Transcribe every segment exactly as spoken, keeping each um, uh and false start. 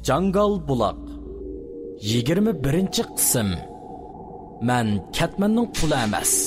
جاڭگال بۇلاق. يىگىرمە بىرىنچى قىسىم. مەن كەتمەننىڭ قۇلى ئەمەس.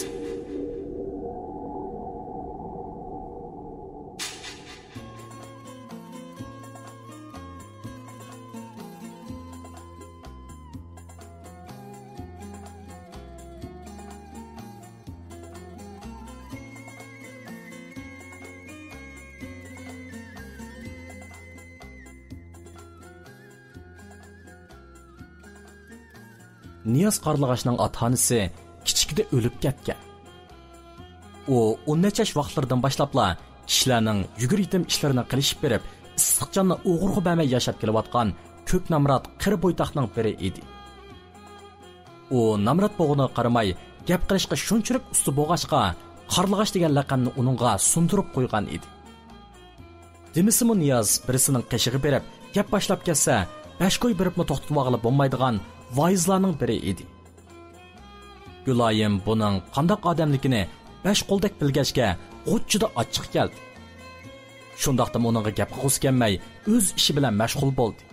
نىياز قارلىغاچنىڭ ئاتا-ئانىسى كىچىكىدە ئۆلۈپ كەتكەن. ئۇ ئون نەچچە ياش ۋاقىتلىرىدىن باشلاپلا كىشىلەرنىڭ يۈگۈر-يېتىم ئىشلىرىنى قىلىشىپ بېرىپ، ئىسسىق جاننى ئوغرىغا بەرمەي ياشاپ كېلىۋاتقان كۆك نامرات قېرى بويتاقنىڭ بىرى ئىدى. ئۇ نامرات بولغىنىغا قارىماي، گەپ قىلىشقا شۇنچىلىك ئۇستا بولغاچقا، قارلىغاچ دېگەن لەقەمنى ئۇنىڭغا سۇندۇرۇپ قويغان ئىدى. دېمىسىمۇ نىياز بىرسىنىڭ قېشىغا بېرىپ گەپ باشلاپ كەتسە، بەش كوي بېرىپمۇ توختىتىۋالغىلى بولمايدىغان ۋايىزلارنىڭ بىرى ئىدى. گۈلايىم بۇنىڭ قانداق ئادەملىكىنى بەش قولدەك بىلگەچكە، غۇچچىدا ئاچچىقى كەلدى. شۇنداقتىمۇ ئۇنىڭغا گەپ قىلغۇسى كەلمەي، ئۆز ئىشى بىلەن مەشغۇل بولدى.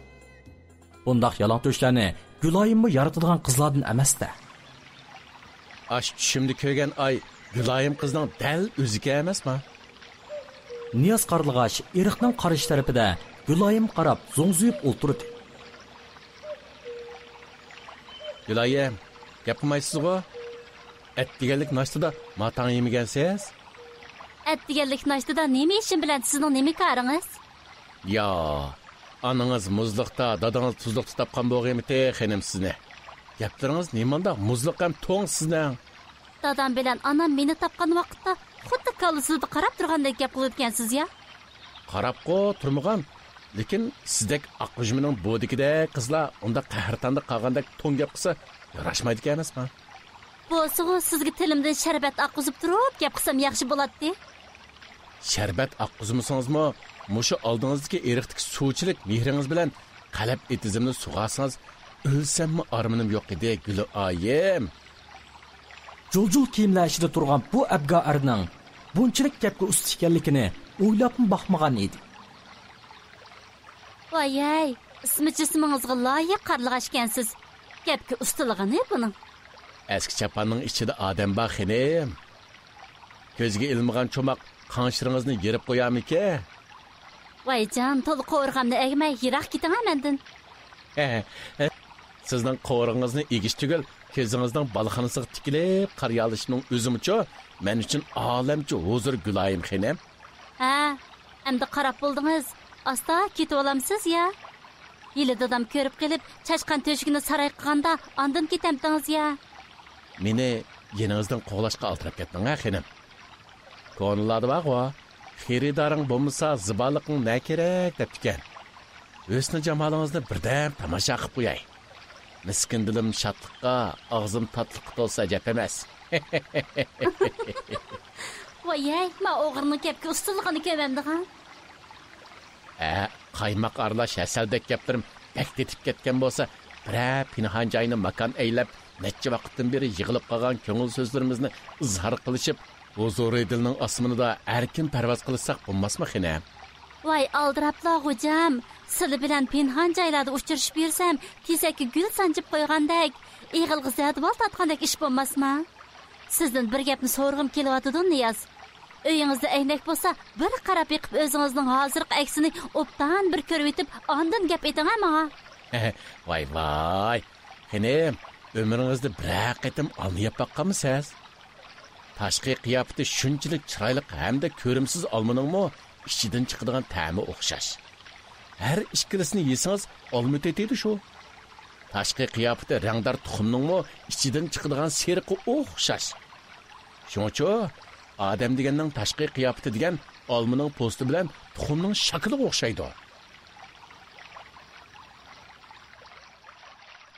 بۇنداق يالاڭتۆشلەرنى گۈلايىممۇ يارىتىدىغان قىزلاردىن ئەمەستە. ئاشۇ چۈشۈمدە كۆرگەن ئاي گۈلايىم قىزنىڭ دەل ئۆزىكەن ئەمەسما؟ نىياز قارلىغاچ ئېرىقنىڭ قارشى تەرىپىدە گۈلايىمغا قاراپ زوڭزىيىپ ئولتۇردى. گۈلايىم، گەپ قىلمايسىزغۇ؟ ئەتىگەنلىك ناشتىدا ماتاڭ يېمىگەنسىز؟ ئەتىگەنلىك ناشتىدا نېمە يېيىشىم بىلەن سىزنىڭ نېمە كارىڭىز؟ يا، ئانىڭىز مۇزلۇقتا، دادىڭىز تۇزلۇقتا تاپقان بولغىيمىتى خېنىم سىزنى؟ گەپلىرىڭىز نېمانداق مۇزلۇق ھەم توڭ سىزنىڭ؟ دادام بىلەن ئانام مېنى تاپقان ۋاقىتتا خۇددى كاللىسىدا قاراپ تۇرغاندەك گەپ قىلىدىكەنسىز يا؟ قاراپقۇ تۇرمىغان، لېكىن سىزدەك ئاقغۇژمىنىڭ بودىكىدەك قىزلار ئۇنداق قەھرىتاندا قالغاندەك توڭ گەپ قىلسا ياراشمايدىكەن ئەمەسما؟ بولسىغۇ سىزگە تىلىمدىن شەربەت ئاققۇزۇپ تۇرۇپ گەپ قىلسام ياخشى بولاتتى. شەربەت ئاققۇزمىسىڭىزمۇ، مۇشۇ ئالدىڭىزدىكى ئېرىقتىكى سۇچىلىك مېھرىڭىز بىلەن قەلب ئېتىزىمنى سۇغارسىڭىز، ئۆلسەممۇ ئارمىنىم يوق ئىدى، گۈلئايىم. جۇل-جۇل كىيىملەر ئىچىدە تۇرغان بۇ ئەبگا ئەرنىڭ بۇنچىلىك گەپكە ئۇستا ئىكەنلىكىنى ئويلاپمۇ باقمىغان ئىدى. ۋايەي، ئىسمى جىسمىڭىزغا لايىق قارلىغاچكەنسىز. گەپكە ئۇستىلىقىنى بۇنىڭ. ئەسكى چاپاننىڭ ئىچىدە ئادەم بار خېنىم. كۆزگە ئىلمىغان چوماق قاڭشىرىڭىزنى يېرىپ قويارمىكىن؟ ۋايجان، تولا قورۇغامنى ئەگمەي يىراق كېتىڭە مەندىن. سىزنىڭ قورۇغىڭىزنى ئېگىش تۈگۈل، كۆزىڭىزنىڭ بالىخانىسىغا تىكىلىپ قارىيالىشىمنىڭ ئۆزىمۇچۇ مەن ئۈچۈن ئالەمچە ھۇزۇر، گۈلايىم خېنىم. ھە، ئەمدى قاراپ بولدىڭىز. ئاستا كېتىۋالامسىز يا؟ ھېلى دادام كۆرۈپ قېلىپ، چاشقان تۆشۈكىنى ساراي قىلغاندا، ئاندىن كېتەمتىڭىز يا؟ مېنى يېنىڭىزدىن قوغلاشقا ئالدىراپ كەتمەڭ ھە خېنىم. كونىلاردا بارغۇ، خېرىدارىڭ بولمىسا زىبالىقىڭ نە كېرەك دەپتىكەن. ھۆسنى جامالىڭىزنى بىردەم تاماشا قىپ قوياي. مىسكىن دىلىم شادلىققا، ئاغزىم تاتلىققا تولسا ئەجەب ئەمەس. ۋايەي، ما ئوغرىنىڭ گەپكە ئۇستىلىقىنى كۆرمەمدىغان. ھە، قايماق ئارىلاش ھەسەلدەك گەپلىرىم بەك تېتىپ كەتكەن بولسا، بىرەر پىنھان جاينى ماكان ئەيلەپ، نەچچە ۋاقىتتىن بېرى يىغىلىپ قالغان كۆڭۈل سۆزلىرىمىزنى ئىزھار قىلىشىپ، ھۇزۇرى دىلنىڭ ئاسمىنىدا ئەركىن پەرۋاز قىلساق بولماسمۇ خېنىم؟ ۋاي ئالدىراپلا غوجام، سىلى بىلەن پىنھان جايلاردا ئۇچرىشىپ يۈرسەم، كېسەككە گۈل سانجىپ قويغاندەك، ئېغىلغا زەردىۋال تارتقاندەك ئىش بولماسما؟ سىزدىن بىر گەپنى سورىغۇم كېلىۋاتىدۇ، نىياز. ئۆيىڭىزدە ئەينەك بولسا، بىر قاراپ بېقىپ، ئۆزىڭىزنىڭ ھازىرقى ئەكسىنى ئوبدان بىر كۆرۈۋېتىپ، ئاندىن گەپ ئېتىڭە ماڭا. ۋاي ۋاي، خېنىم، ئۆمرىڭىزدە بىرەر قېتىم ئالما يەپ باققانمۇسىز؟ تاشقى قىياپىتى شۇنچىلىك چىرايلىق ھەمدە كۆرۈمسىز ئالمىنىڭمۇ ئىچىدىن چىقىدىغان تەمى ئوخشاش. ھەر ئىككىلىسىنى يېسىڭىز، ئالما تېتىيدۇ شۇ. تاشقى قىياپىتى رەڭدار تۇخۇمنىڭمۇ ئىچىدىن چىقىدىغان سېرىقى ئوخشاش. شۇڭىچۇ، ئادەم دېگەننىڭ تاشقى قىياپىتى دېگەن ئالمىنىڭ پوستى بىلەن تۇخۇمنىڭ شاكىلىغا ئوخشايدۇ.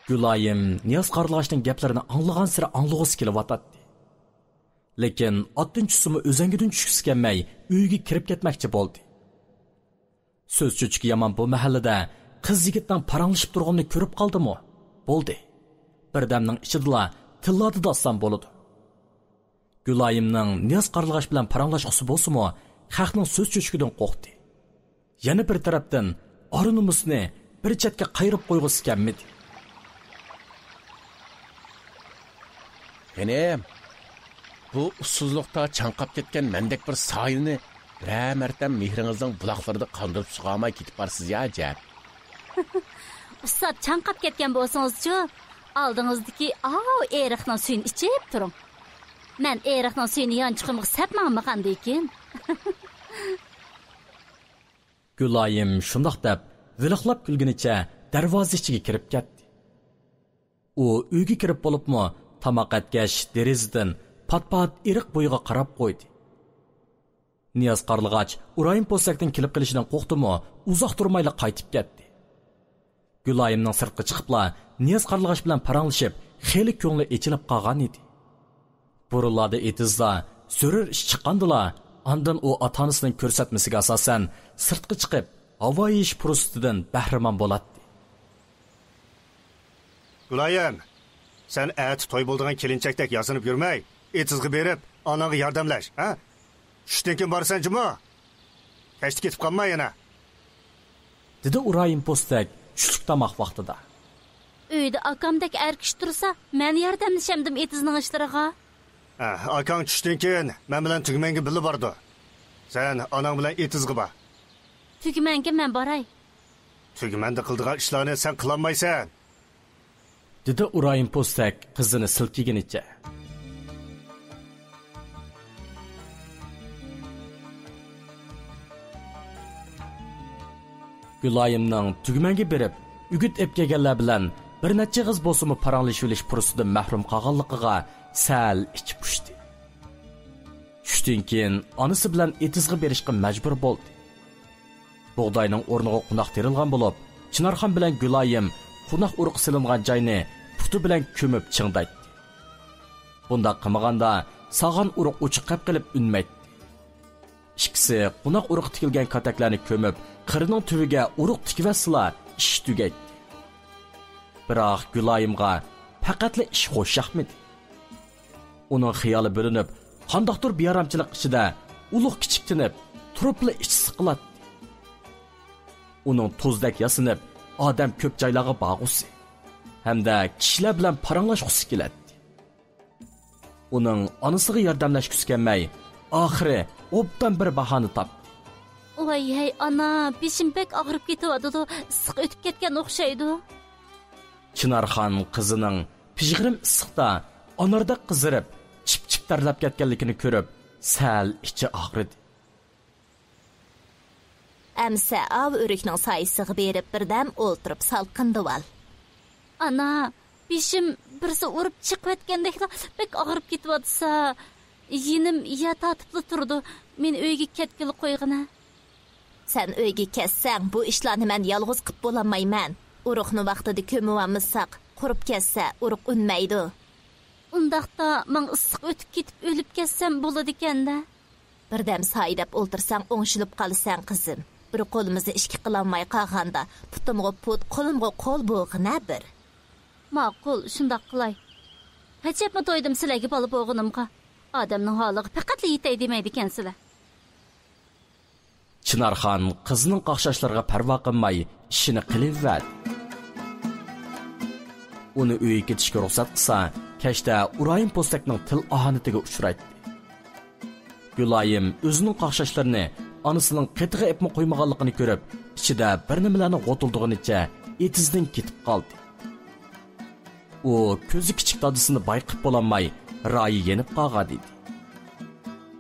گۈلايىم نىياز قارلىغاچنىڭ گەپلىرىنى ئاڭلىغانسېرى ئاڭلىغۇسى كېلىۋاتاتتى. لېكىن ئاتتىن چۈشسىمۇ ئۆزەڭگىدىن چۈشكۈسى كەلمەي، ئۆيىگە كىرىپ كەتمەكچى بولدى. سۆز چۆچىكى يامان بۇ مەھەللىدە قىز يىگىتنىڭ پاراڭلىشىپ تۇرغىنىنى كۆرۈپ قالدىمۇ؟ بولدى. بىردەمنىڭ ئىچىدىلا تىللادا داستان بولىدۇ. گۈلايىمنىڭ نىياز قارلىغاچ بىلەن پاراڭلاشقۇسى بولسىمۇ، خەقنىڭ سۆز چۆچىكىدىن قورقتى. يەنە بىر تەرەپتىن، ئار-نومۇسىنى بىر چەتكە قايرىپ قويغۇسى كەلمىدى. غېنىم، بۇ ئۇسسۇزلۇقتا چاڭقاپ كەتكەن مەندەك بىر ساھىلنى بىرەر مەرتەم مېھرىڭىزنىڭ بۇلاقلىرىدا قاندۇرۇپ سۇغارماي كېتىپ بارسىز يا، ئەجەب. ئۇسساپ چاڭقاپ كەتكەن بولسىڭىزچۇ، ئالدىڭىزدىكى ئاۋۇ ئېرىقنىڭ سۈيىنى ئىچىپ تۇرۇڭ. مەن ئېرىقنىڭ سۈيىنى يانچۇقۇمغا سەپ ماڭمىغاندىكىن. گۈلايىم شۇنداق دەپ، ۋىلىقلاپ كۈلگىنىچە دەرۋازا ئىچىگە كىرىپ كەتتى. ئۇ ئۆيگە كىرىپ بولۇپمۇ، تاماق ئەتكەچ دېرىزىدىن پات-پات ئېرىق بويىغا قاراپ قويدى. نىياز قارلىغاچ ئۇرايىم پوستەكنىڭ كېلىپ قېلىشىدىن قورقتىمۇ، ئۇزاق تۇرمايلا قايتىپ كەتتى. گۈلايىمنىڭ سىرتقا چىقىپلا نىياز قارلىغاچ بىلەن پاراڭلىشىپ، خېلى كۆڭلى ئېچىلىپ قالغان ئىدى. بۇرۇنلاردا ئېتىزدا زۆرۈر ئىش چىققاندىلا، ئاندىن ئۇ ئاتا-ئانىسىنىڭ كۆرسەتمىسىگە ئاساسەن سىرتقا چىقىپ، ھاۋا يېيىش پۇرسىتىدىن بەھرىمەن بولاتتى. گۈلايىم، سەن ئەتە توي بولىدىغان كېلىنچەكتەك ياسىنىپ يۈرمەي، ئېتىزغا بېرىپ، ئاناڭغا ياردەملەش، ھە؟ چۈشتىن كېيىن بارىسەن جۇمۇ. كەچتە كېتىپ قالما يەنە. دېدى ئۇرايىم پوستەك چۈشلۈك تاماق ۋاقتىدا. ئۆيدە ئاكامدەك ئەر كىشى تۇرسا، مەن ياردەملىشەمدىم ئېتىزنىڭ ئىشلىرىغا. ھە، ئاكاڭ چۈشتىن كېيىن مەن بىلەن تۈگمەنگە بىللە بارىدۇ. سەن ئاناڭ بىلەن ئېتىزغا بار. تۈگمەنگە مەن باراي. تۈگمەندە قىلىدىغان ئىشلارنى سەن قىلالمايسەن. دېدى ئۇرايىم پوستەك قىزىنى سىلكىگىنىچە. گۈلايىمنىڭ تۈگمەنگە بېرىپ، ئۈگۈت ئېلىپ كەلگەنلەر بىلەن بىر نەچچە ئېغىز بولسىمۇ پاراڭلىشىۋېلىش پۇرسىتىدىن مەھرۇم قالغانلىقىغا سەل ئىچى پۇشتى. چۈشتىن كېيىن ئانىسى بىلەن ئېتىزغا بېرىشقا مەجبۇر بولدى. بۇغداينىڭ ئورنىغا قوناق تېرىلغان بولۇپ، چىنارخان بىلەن گۈلايىم قوناق ئۇرۇقى سېلىنغان جاينى پۇتى بىلەن كۆمۈپ چىڭدايتتى. بۇنداق قىلمىغاندا، ساغان ئۇرۇق ئوچۇق قېپ قېلىپ ئۈنمەيتتى. ئىككىسى قوناق ئۇرۇقى تىكىلگەن كاتەكلەرنى كۆمۈپ، قىرنىڭ تۈۋىگە ئۇرۇق تىكىۋەتسىلا، ئىش تۈگەيتتى. بىراق، گۈلايىمغا پەقەتلا ئىش خوش ياقمىدى. ئۇنىڭ خىيالى بۆلۈنۈپ، قانداقتۇر بىئارامچىلىق ئىچىدە ئۇلۇغ كىچىك تىنىپ، تۇرۇپلا ئىچى سىقىلاتتى. ئۇنىڭ توزدەك ياسىنىپ، ئادەم كۆپ جايلارغا بارغۇسى ھەمدە كىشىلەر بىلەن پاراڭلاشقۇسى كېلەتتى. ئۇنىڭ ئانىسىغا ياردەملەشكۈسى كەلمەي، ئاخىرى ئوبدان بىر باھانە تاپتى. ۋاي ھەي ئانا، بېشىم بەك ئاغرىپ كېتىۋاتىدۇ، ئىسسىق ئۆتۈپ كەتكەن ئوخشايدۇ. چىنارخان قىزىنىڭ پىژغىرىم ئىسسىقتا ئاناردەك قىزىرىپ، چىپ-چىپ تەرلەپ كەتكەنلىكىنى كۆرۈپ، سەل ئىچى ئاغرىدى. ئەمسە ئاۋۇ ئۆرۈكنىڭ سايىسىغا بېرىپ بىردەم ئولتۇرۇپ سالقىندىۋال. ئانا، بېشىم بىرسى ئۇرۇپ چىقىۋەتكەندەكلا بەك ئاغرىپ كېتىۋاتسا، يېنىم يەر تارتىپلا تۇرىدۇ. مېنى ئۆيگە كەتكىلى قويغىنە. سەن ئۆيگە كەتسەڭ، بۇ ئىشلارنى مەن يالغۇز قىپ بولالمايمەن. ئۇرۇقنى ۋاقتىدا كۆمۈۋالمىساق، قۇرۇپ كەتسە، ئۇرۇق ئۈنمەيدۇ. ئۇنداقتا ماڭا ئىسسىق ئۆتۈپ كېتىپ ئۆلۈپ كەتسەم بولىدىكەن-دە. بىردەم سايىداپ ئولتۇرساڭ ئوڭشىلىپ قالىسەن، قىزىم. بىر قولىمىزنى ئىككى قىلالماي قالغاندا، پۇتۇمغا پۇت، قولۇمغا قول بولغىنە بىر. ماقۇل، شۇنداق قىلاي. ئەجەبمۇ تويدۇم سىلەرگە بالا بولغىنىمغا. ئادەمنىڭ ھالىغا پەقەتلا يېتەي دېمەيدىكەنسىلەر. چىنارخان قىزىنىڭ قاقشاشلىرىغا پەرۋا قىلماي، ئىشىنى قىلىۋەردى. ئۇنى ئۆيگە كېتىشكە رۇخسەت قىلسا، كەچتە ئۇرايىم پوستەكنىڭ تىل ئاھانىتىگە ئۇچرايتتى. گۈلايىم ئۆزىنىڭ قاقشاشلىرىنى ئانىسىنىڭ قېتىغا ئېپمۇ قويمىغانلىقىنى كۆرۈپ، ئىچىدە بىر نېمىلەرنى غوتۇلدىغىنىچە ئېتىزدىن كېتىپ قالدى. ئۇ كۆزى كىچىك دادىسىنى بايقاپ بولالماي، رايى يېنىپ قالغانىدى.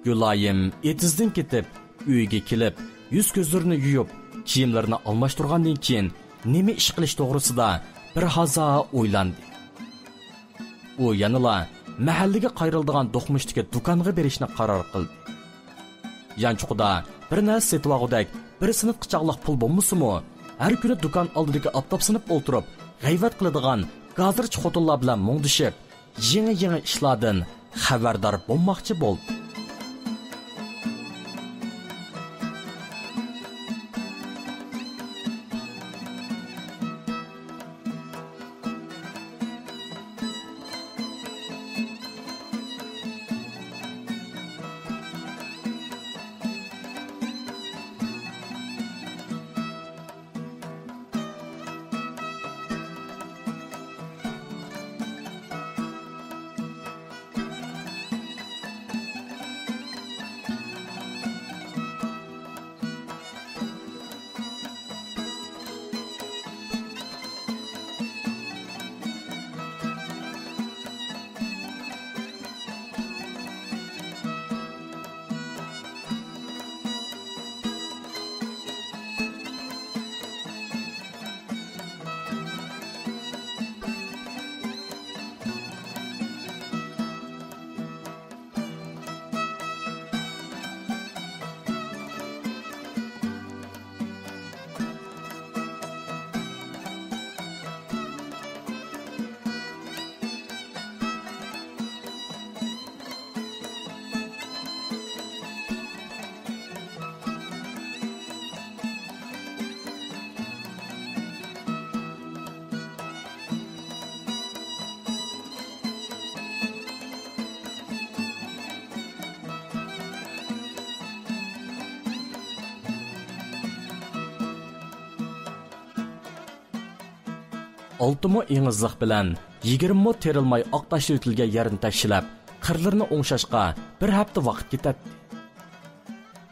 گۈلايىم ئېتىزدىن كېتىپ، ئۆيگە كېلىپ، يۈز-كۆزلىرىنى يۇيۇپ، كىيىملىرىنى ئالماشتۇرغاندىن كېيىن، نېمە ئىش قىلىش توغرىسىدا بىر ھازا ئويلاندى. ئۇ يەنىلا مەھەللىگە قايرىلىدىغان دوقمۇشتىكى دۇكانغا بېرىشنى قارار قىلدى. يانچۇقىدا بىر نەرسە سېتىۋالغۇدەك بىر سىنىتقا چاغلىق پۇل بولمىسىمۇ، ھەر كۈنى دۇكان ئالدىدىكى ئاپتاپسىنىپ ئولتۇرۇپ، غەيۋەت قىلىدىغان گازىرچە خوتۇنلار بىلەن مۇڭدىشىپ، يېڭى-يېڭى ئىشلاردىن خەۋەردار بولماقچى بولدى. ئالتە مو ئېغىزلىق بىلەن يىگىرمە مو تېرىلماي ئاق تاشلىۋېتىلگەن يەرنى تەكشىلەپ، قىرلىرىنى ئوڭشاشقا بىر ھەپتە ۋاقىت كېتەتتى.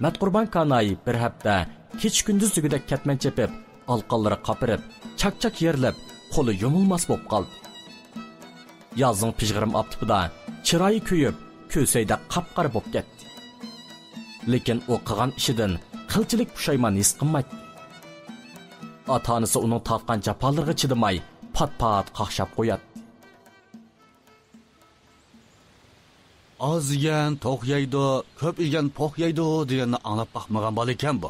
مەتقۇربان كاناي بىر ھەپتە كېچە-كۈندۈز دېگۈدەك كەتمەن چېپىپ، ئالىقانلىرى قاپىرىپ، چاك-چاك يېرىلىپ، قولى يۇمۇلماس بولۇپ قالدى. يازنىڭ پىژغىرىم ئاپتىپىدا چىرايى كۆيۈپ، كۆسەيدەك قاپقارا بولۇپ كەتتى. لېكىن ئۇ قىلغان ئىشىدىن قىلچىلىك پۇشايمان ھېس قىلمايتتى. ئاتا-ئانىسى ئۇنىڭ تارتقان جاپالىرىغا چىدىماي، پات-پات قاقشاپ قوياتتى. «ئاز يېگەن توق يەيدۇ، كۆپ يېگەن پوق يەيدۇ» دېگەننى ئاڭلاپ باقمىغان بالا ئىكەن بۇ.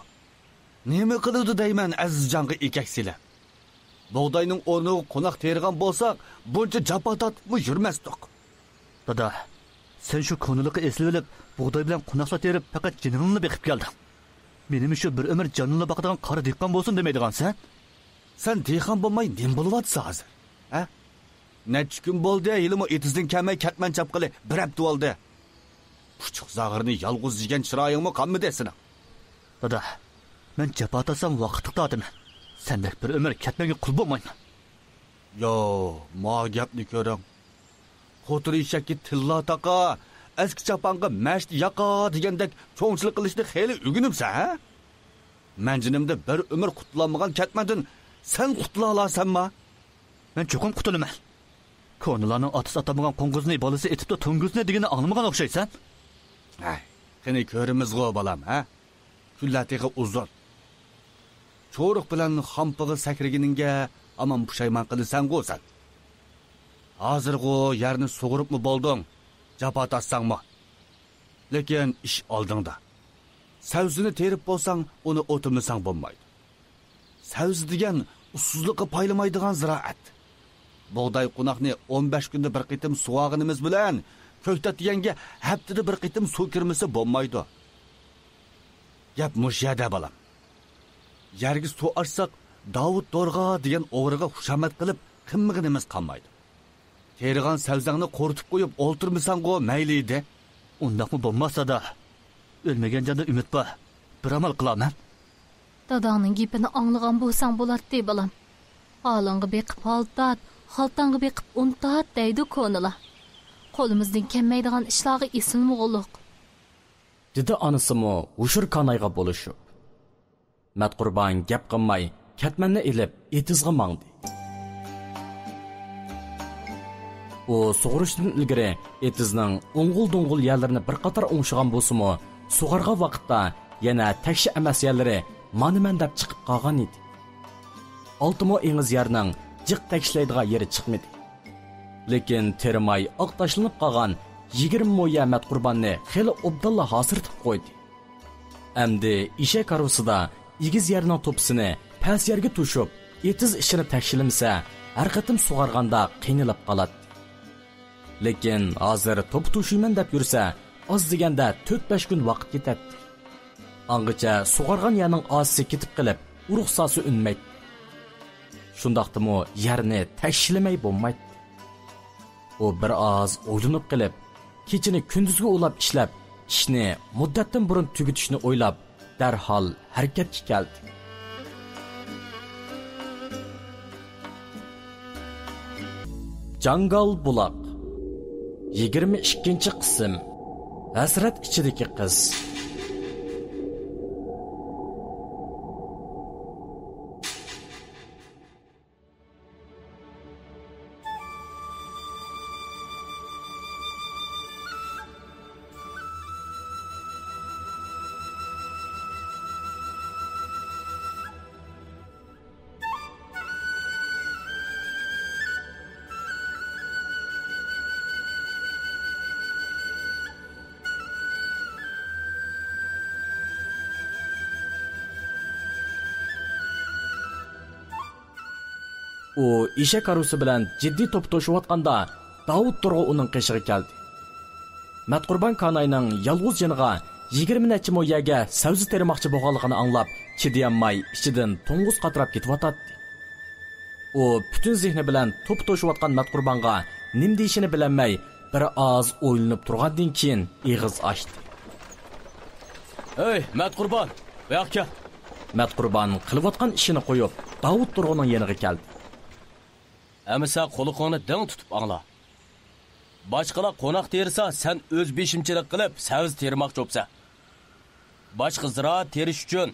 نېمە قىلىدۇ دەيمەن ئەزىزجانغا ئېكەك سېلىپ؟ بۇغداينىڭ ئورنىغا قوناق تېرىغان بولساق، بۇنچە جاپا تارتىپمۇ يۈرمەستۇق. دادا، سەن شۇ كونىلىققا ئېسىلىۋېلىپ، بۇغداي بىلەن قوناقلار تېرىپ، پەقەت جېنىڭنىلا بېقىپ كەلدىڭ. مېنىمۇ شۇ بىر ئۆمۈر جانىنلا باقىدىغان قارا دېھقان بولسۇن دېمەيدىغانسەن؟ سەن دېھقان بولماي نېمە بولۇۋاتىسەن ھازىر؟ ھە؟ نەچچە كۈن بولدى، ھېلىمۇ ئېتىزدىن كەلمەي كەتمەن چاپقىلى بىر ھەپتە بولدى. پۇچۇق زاغرىنى يالغۇز يېگەن چىرايىڭمۇ قالمىدى سېنىڭ. دادا، مەن جاپا تارتسام ۋاقىتلىق تارتىمەن. سەندەك بىر ئۆمۈر كەتمەنگە قۇل بولمايمەن. يو، ما گەپنى كۆرۈڭ. قوتۇر ئېشەككە تىللا تاقا، ئەسكى چاپانغا مەشتە ياقا دېگەندەك چوڭچىلىق قىلىشنى خېلى ئۆگىنىپسەن، ھە؟ مەن جېنىمدە بىر ئۆمۈر قۇتۇلالمىغان كەتمەندىن سەن قۇتۇلالارسەنما؟ مەن چوقۇم قۇتۇلىمەن. كونىلارنىڭ ئاتىسى ئاتالمىغان قوڭغۇزنى بالىسى ئېتىپتۇ تۇڭگۇزنى دېگىنىنى ئاڭلىمىغان ئوخشايسەن. ھەي، قېنى كۆرىمىزغۇ بالام، ھە؟ كۈنلەر تېخى ئۇزۇن. چورۇق بىلەن خامپىغا سەكرىگىنىڭگە ھامان پۇشايمان قىلىسەنغۇ سەن. ھازىرغۇ يەرنى سۇغۇرۇپمۇ بولدۇڭ، جاپا تارتساڭمۇ. لېكىن ئىش ئالدىڭدا. سەۋزىنى تېرىپ بولساڭ، ئۇنى ئوتۇمىساڭ بولمايدۇ. سەۋزە دېگەن ئۇسسۇزلۇققا پايلىمايدىغان زىرائەت. بۇغداي قوناقنى ئون بەش كۈندە بىر قېتىم سۇۋارغىنىمىز بىلەن، كۆكتات دېگەنگە ھەپتىدە بىر قېتىم سۇ كىرمىسە بولمايدۇ. گەپ مۇشۇ يەردە، بالام. يەرگە سۇ ئاچساق، داۋۇت دورغا دېگەن ئوغرىغا خۇشامەت قىلىپ قىلمىغىنىمىز قالمايدۇ. تېرىغان سەۋزەڭنى قۇرۇتۇپ قويۇپ ئولتۇرمىساڭغۇ مەيلى ئىدى. ئۇنداقمۇ بولماس، دادا. ئۆلمىگەن جاندا ئۈمىد بار. بىر ئامال قىلارمەن. داداڭنىڭ گېپىنى ئاڭلىغان بولساڭ بولاتتى، بالام. ھالىڭغا بېقىپ ھال تارت، خالتاڭغا بېقىپ ئۇن تارت دەيدۇ كونىلار. قولىمىزدىن كەلمەيدىغان ئىشلارغا ئېسىلمىغۇلۇق. دېدى ئانىسىمۇ ھوشۇر كانايغا بولۇشۇپ. مەتقۇربان گەپ قىلماي، كەتمەننى ئېلىپ، ئېتىزغا ماڭدى. ئۇ سۇغۇرۇشتىن ئىلگىرى ئېتىزنىڭ ئوڭغۇل-دوڭغۇل يەرلىرىنى بىر قاتار ئوڭشىغان بولسىمۇ، سۇغارغان ۋاقىتتا يەنە تەكشى ئەمەس يەرلىرى مانا مەن دەپ چىقىپ قالغان ئىدى. ئالتە مو ئېڭىز يەرنىڭ جىق تەكشىلەيدىغان يېرى چىقمىدى. لېكىن تېرىماي ئاق تاشلىنىپ قالغان يىگىرمە مو يەر مەتقۇرباننى خېلى ئوبدانلا ھاسىرىتىپ قويدى. ئەمدى ئېشەك ھارۋىسىدا ئېگىز يەرنىڭ توپىسىنى پەس يەرگە توشۇپ، ئېتىز ئىشىنى تەكشىلىمىسە، ھەر قېتىم سۇغارغاندا قىينىلىپ قالاتتى. لېكىن ھازىر توپا توشۇيمەن دەپ يۈرسە، ئاز دېگەندە تۆت-بەش كۈن ۋاقىت كېتەتتى. ئاڭغىچە سۇغارغان يەرنىڭ ئاسىسى كېتىپ قېلىپ، ئۇرۇق-ساسى ئۈنمەيتتى. شۇنداقتىمۇ يەرنى تەكشىلىمەي بولمايتتى. ئۇ بىر ئاز ئويلىنىپ قېلىپ، كېچىنى كۈندۈزگە ئۇلاپ ئىشلەپ، ئىشنى مۇددەتتىن بۇرۇن تۈگىتىشنى ئويلاپ، دەرھال ھەرىكەتكە كەلدى. جاڭگال بۇلاق، يىگىرمە ئىككىنچى قىسىم. ھەسرەت ئىچىدىكى قىز. ئۇ ئېشەك ھارۋىسى بىلەن جىددىي توپا توشۇۋاتقاندا، داۋۇت تورغا ئۇنىڭ قېشىغا كەلدى. مەتقۇربان كاناينىڭ يالغۇز جېنىغا يىگىرمە نەچچە مو يەرگە سەۋزە تېرىماقچى بولغانلىقىنى ئاڭلاپ، چىدىيالماي ئىچىدىن توڭغۇز قاتراپ كېتىۋاتاتتى. ئۇ پۈتۈن زېھنى بىلەن توپا توشۇۋاتقان مەتقۇربانغا نېمە دېيىشىنى بىلەلمەي، بىر ئاز ئويلىنىپ تۇرغاندىن كېيىن ئېغىز ئاچتى. «ھەي، مەتقۇربان، بۇياققا كەل!» مەتقۇربان قىلىۋاتقان ئىشىنى قويۇپ، داۋۇت تورغىنىڭ يېنىغا كەلدى. ئەمىسە قۇلىقىڭنى دىڭ تۇتۇپ ئاڭلا. باشقىلار قوناق تېرىسا، سەن ئۆز بېشىمچىلىق قىلىپ سەۋزە تېرىماقچى بوپسەن. باشقا زىرائەت تېرىش ئۈچۈن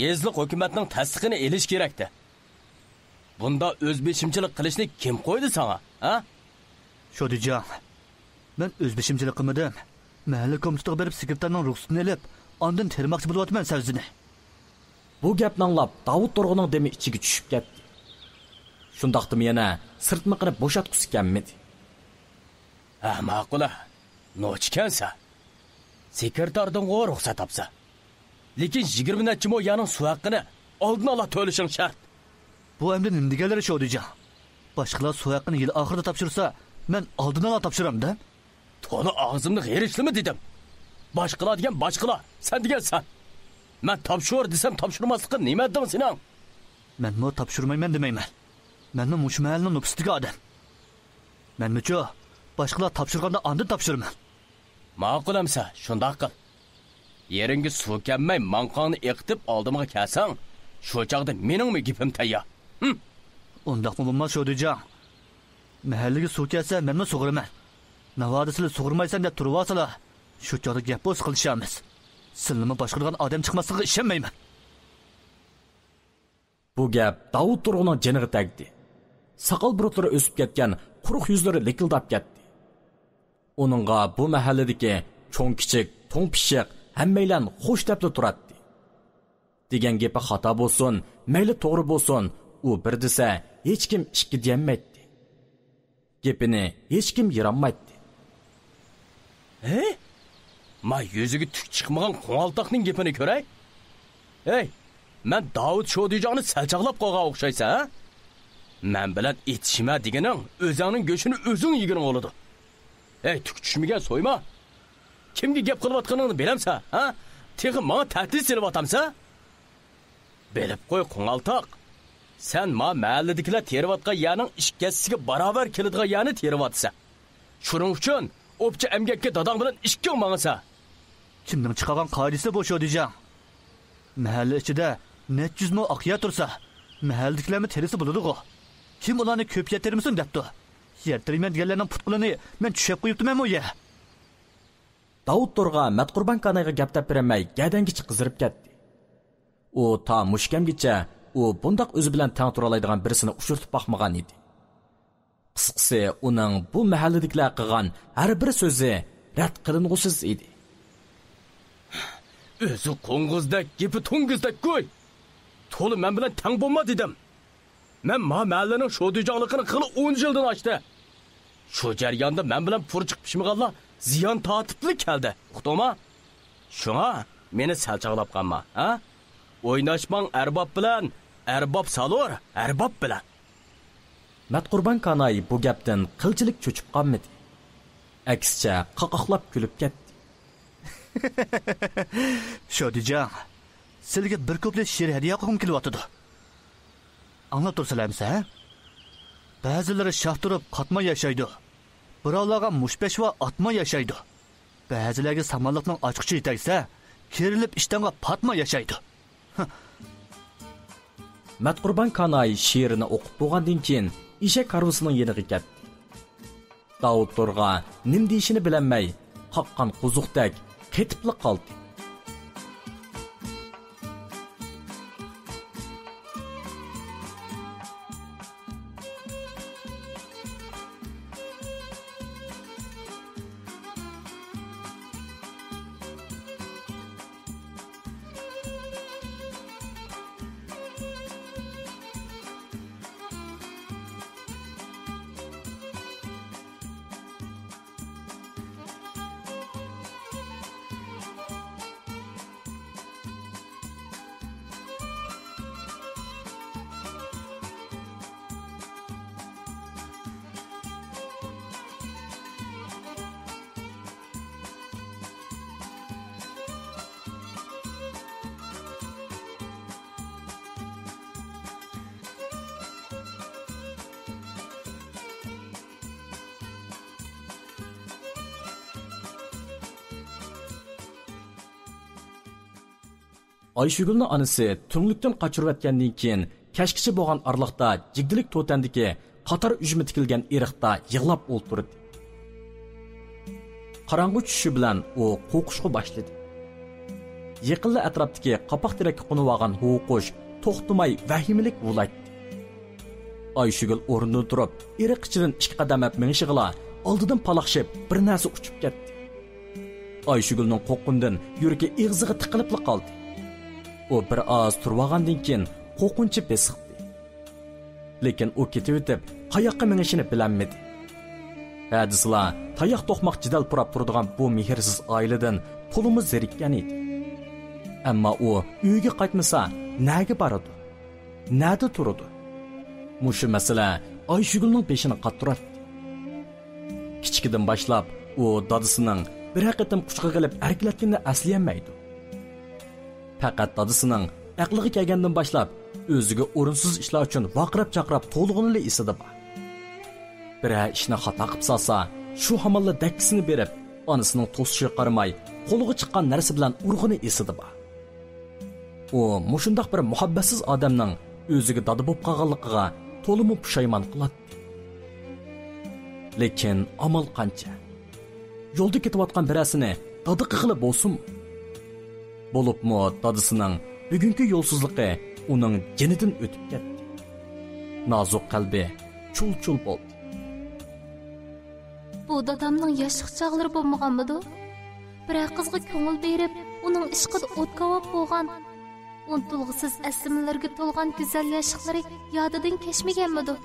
يېزىلىق ھۆكۈمەتنىڭ تەستىقىنى ئېلىش كېرەكتى. بۇندا ئۆز بېشىمچىلىق قىلىشنى كىم قويدى ساڭا، ھە؟ شودىجاڭ، مەن ئۆز بېشىمچىلىق قىلمىدىم. مەھەللە كومىتېتىغا بېرىپ سېكرېتارنىڭ رۇخسىتىنى ئېلىپ، ئاندىن تېرىماقچى بولۇۋاتىمەن سەۋزىنى. بۇ گەپنى ئاڭلاپ، داۋۇت تۇرغۇننىڭ دېمى ئىچىگە چۈشۈپ كەتتى. شۇنداقتىمۇ يەنە سىرتمىقىنى بوشاتقۇسى كەلمىدى. ھە، ماقۇل ھە. نوچىكەنسە. سېكرېتاردىنغۇ رۇخسەت تاپسا. لېكىن يىگىرمە نەچچە مو يەرنىڭ سۇ ھەققىنى ئالدىن ئالا تۆلىشىڭ شەرت. بۇ ئەمدى نېمە دېگەنلىرى شودىجاڭ؟ باشقىلار سۇ ھەققىنى يىل ئاخىرىدا تاپشۇرسا، مەن ئالدىن ئالا تاپشۇرامدىم؟ تولا ئاغزىمنى غېرىشلىما دېدىم. باشقىلار دېگەن باشقىلار، سەن دېگەن سەن. مەن تاپشۇر دېسەم تاپشۇرماسلىققا نېمە ھەددىڭ سېنىڭ؟ مەنمۇ تاپشۇرمايمەن دېمەيمەن. مەنمۇ مۇشۇ مەھەللىنىڭ نوپۇسىدىكى ئادەم. مەنمۇچۇ، باشقىلار تاپشۇرغاندا ئاندىن تاپشۇرىمەن. ماقۇل ئەمسە، شۇنداق قىل. يېرىڭگە سۇ كەلمەي ماڭقاڭنى ئېقىتىپ ئالدىمغا كەلسەڭ، شۇ چاغدا مېنىڭمۇ گېپىم تەييار. ھىم! ئۇنداقمۇ بولماس شودىجاڭ. مەھەللىگە سۇ كەلسە مەنمۇ سۇغۇرىمەن. ناۋادا سىلى سۇغۇرمايسەن دەپ تۇرۇۋالسىلا، شۇ چاغدا گەپ بولسا قىلىشارمىز. سىلىنىمۇ باشقۇرىدىغان ئادەم چىقماسلىقىغا ئىشەنمەيمەن. بۇ گەپ داۋۇت تۇرغۇننىڭ جېنىغا تەگدى. ساقال بۇرۇتلىرى ئۆسۈپ كەتكەن، قۇرۇق يۈزلىرى لىكىلداپ كەتتى. ئۇنىڭغا بۇ مەھەللىدىكى چوڭ-كىچىك، توڭ-پىششىق ھەممەيلەن خوش دەپلا تۇراتتى. دېگەن گېپى خاتا بولسۇن، مەيلى توغرا بولسۇن، ئۇ بىر دېسە، ھېچكىم ئىككى دېيەلمەيتتى. گېپىنى ھېچكىم يىرالمايتتى. ھەي، ما يۈزىگە تۈك چىقمىغان قوڭالتاقنىڭ گېپىنى كۆرەي. ھەي، مەن داۋۇت شودىجاڭنى سەل چاغلاپ قويغان ئوخشايسەن، ھە؟ مەن بىلەن ئېتىشمە دېگىنىڭ ئۆزۈڭنىڭ گۆشىنى ئۆزۈڭ يېگىنىڭ بولىدۇ. ھەي، تۈك چۈشمىگەن سويما! كىمگە گەپ قىلىۋاتقىنىڭنى بىلەمسەن، ھە؟ تېخى ماڭا تەھدىت سېلىۋاتامسەن؟ بىلىپ قوي، قوڭالتاق. سەن ما مەھەللىدىكىلەر تېرىۋاتقان يەرنىڭ ئىككى ھەسسىسىگە باراۋەر كېلىدىغان يەرنى تېرىۋاتىسەن. شۇنىڭ ئۈچۈن ئوپچە ئەمگەككە داداڭ بىلەن ئىككىڭ ماڭىسەن. كىمنىڭ چىقارغان قائىدىسى بۇ شودىجاڭ؟ مەھەللە ئىچىدە نەچچە يۈز مو ئاق يەر تۇرسا، مەھەللىدىكىلەرمۇ تېرىسا بولىدىغۇ. كىم ئۇلارنى كۆپ يەر تېرىمىسۇن دەپتۇ؟ يەر تېرىيمەن دېگەنلەرنىڭ پۇت-قولىنى مەن چۈشەپ قويۇپتىمەنمۇ يە؟ داۋۇت تورغا مەتقۇربان كانايغا گەپ دەپ بېرەلمەي، گەدەنگىچە قىزىرىپ كەتتى. ئۇ تا مۇشۇ كەمگىچە ئۇ بۇنداق ئۆزى بىلەن تەڭ تۇرالايدىغان بىرسىنى ئۇچرىتىپ باقمىغان ئىدى. قىسقىسى، ئۇنىڭ بۇ مەھەللىدىكىلەر قىلغان ھەر بىر سۆزى رەت قىلىنغۇسىز ئىدى. ئۆزى قوڭغۇزدەك، گېپى توڭگۇزدەك گۇي! تولا مەن بىلەن تەڭ بولما دېدىم. مەن ما مەھەللىنىڭ شودىجاڭلىقىنى قىلغىلى ئون يىلدىن ئاشتى. شۇ جەرياندا مەن بىلەن پۇرچىقى پىشمىغانلار زىيان تارتىپلا كەلدى. ئۇقتۇڭما؟ شۇڭا مېنى سەل چاغلاپ قالما، ھە؟ ئويناشماڭ ئەرباب بىلەن، ئەرباب سالۇر ئەرباب بىلەن. مەتقۇربان كاناي بۇ گەپتىن قىلچىلىك چۆچۈپ قالمىدى. ئەكسىچە قاقاقلاپ كۈلۈپ كەتتى. شودىجاڭ، سىلىگە بىر كۇپلېت شېئىر ھەدىيە قىلغۇم كېلىۋاتىدۇ. ئاڭلاپ تۇرسىلەر ئەمىسە، ھە؟ بەزىلىرى شاھ تۇرۇپ قاتما ياشايدۇ. بىراۋلارغا مۇشتپەشۋا ئاتما ياشايدۇ. بەزىلەرگە سامانلىقنىڭ ئاچقۇچى يېتەكسە، كېرىلىپ ئىشتانغا پاتما ياشايدۇ. مەتقۇربان كاناي شېئىرنى ئوقۇپ بولغاندىن كېيىن، ئېشەك ھارۋىسىنىڭ يېنىغا كەتتى. داۋۇت تورغا نېمە دېيىشىنى بىلەلمەي، قاققان قوزۇقتەك قېتىپلا قالدى. ئايشۈگۈلنىڭ ئانىسى تۈڭلۈكتىن قاچۇرۇۋەتكەندىن كېيىن، كەچكىچە بولغان ئارىلىقتا جىگدىلىك توتەندىكى قاتار ئۈجمە تىكىلگەن ئېرىقتا يىغلاپ ئولتۇردى. قاراڭغۇ چۈشۈشى بىلەن ئۇ قورقۇشقا باشلىدى. يېقىنلا ئەتراپتىكى قاپاق تېرەككە قونۇۋالغان ھۇۋا قۇش توختىماي ۋەھىمىلىك ھۇۋلايتتى. ئايشۈگۈل ئورنىدىن تۇرۇپ، ئېرىق ئىچىدىن ئىككى قەدەم ئەپ مېڭىشىغىلا، ئالدىدىن پالاقشىپ بىر نەرسە ئۇچۇپ كەتتى. ئايشۈگۈلنىڭ قورققىنىدىن يۈرىكى ئېغىزىغا تىقىلىپلا قالدى. ئۇ بىر ئاز تۇرۇۋالغاندىن كېيىن قورقۇنچى بېسىقتى. لېكىن ئۇ كېتىۋېتىپ، قاياققا مېڭىشىنى بىلەلمىدى. ھە دېسىلا، تاياق توقماق جېدەل پۇراپ تۇرىدىغان بۇ مېھىرسىز ئائىلىدىن تولىمۇ زېرىككەن ئىدى. ئەمما ئۇ ئۆيىگە قايتمىسا، نەگە بارىدۇ؟ نەدە تۇرىدۇ؟ مۇشۇ مەسىلە ئايشۈگۈلنىڭ بېشىنى قاتۇراتتى. كىچىكىدىن باشلاپ ئۇ دادىسىنىڭ بىرەر قېتىم قۇچىقىغا ئېلىپ ئەركىلەتكىنىنى ئەسلىيەلمەيدۇ. پەقەت دادىسىنىڭ ئەقلىگە كەلگەندىن باشلاپ ئۆزىگە ئورۇنسىز ئىشلار ئۈچۈن ۋارقىراپ-چارقىراپ توۋلىغىنىلا ئېسىدە بار. بىرەر ئىشنى خاتا قىپ سالسا، شۇ ھامانلا دەككىسىنى بېرىپ، ئانىسىنىڭ توسۇشىغا قارىماي، قولىغا چىققان نەرسە بىلەن ئۇرغىنى ئېسىدە بار. ئۇ مۇشۇنداق بىر مۇھەببەتسىز ئادەمنىڭ ئۆزىگە دادا بولۇپ قالغانلىقىغا تولىمۇ پۇشايمان قىلاتتى. لېكىن ئامال قانچە؟ يولدا كېتىۋاتقان بىرەرسىنى دادا قىلغىلى بولسىمۇ؟ بولۇپمۇ دادىسىنىڭ بۈگۈنكى يولسىزلىقى ئۇنىڭ جېنىدىن ئۆتۈپ كەتتى. نازۇك قەلبى چۇل-چۇل بولدى. بۇ دادامنىڭ ياشلىق چاغلىرى بولمىغانمىدۇ؟ بىرەر قىزغا كۆڭۈل بېرىپ، ئۇنىڭ ئىشقىدا ئوت كاۋاپ بولغان، ئۇنتۇلغۇسىز ئەسلىمىلەرگە تولغان گۈزەل ياشلىقلىرى يادىدىن كەچمىگەنمىدۇ؟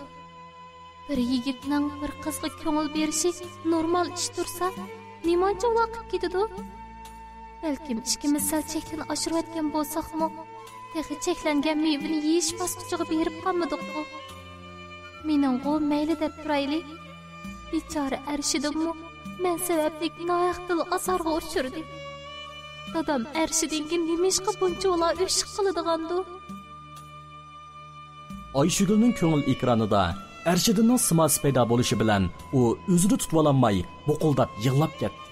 بىر يىگىتنىڭ بىر قىزغا كۆڭۈل بېرىشى نورمال ئىش تۇرسا، نېمانچە ۋاقىت كېتىدۇ؟ بەلكىم ئىككىمىز سەل چەكتىن ئاشۇرۇۋەتكەن بولساقمۇ، تېخى چەكلەنگەن مېۋىنى يېيىش باسقۇچىغا بېرىپ قالمىدۇققۇ؟ مېنىڭغۇ مەيلى دەپ تۇرايلى. بىچارە ئەرشىدىنمۇ مەن سەۋەبلىك ناھەق دىل ئازارغا ئۇچرىدى. دادام ئەرشىدىنگە نېمىشقا بۇنچىۋالا ئۆچۈك قىلىدىغاندۇ؟ ئايشۈگۈلنىڭ كۆڭۈل ئېكرانىدا ئەرشىدىننىڭ سىماسى پەيدا بولۇشى بىلەن ئۇ ئۆزىنى تۇتۇۋالالماي بۇقۇلداپ يىغلاپ كەتتى.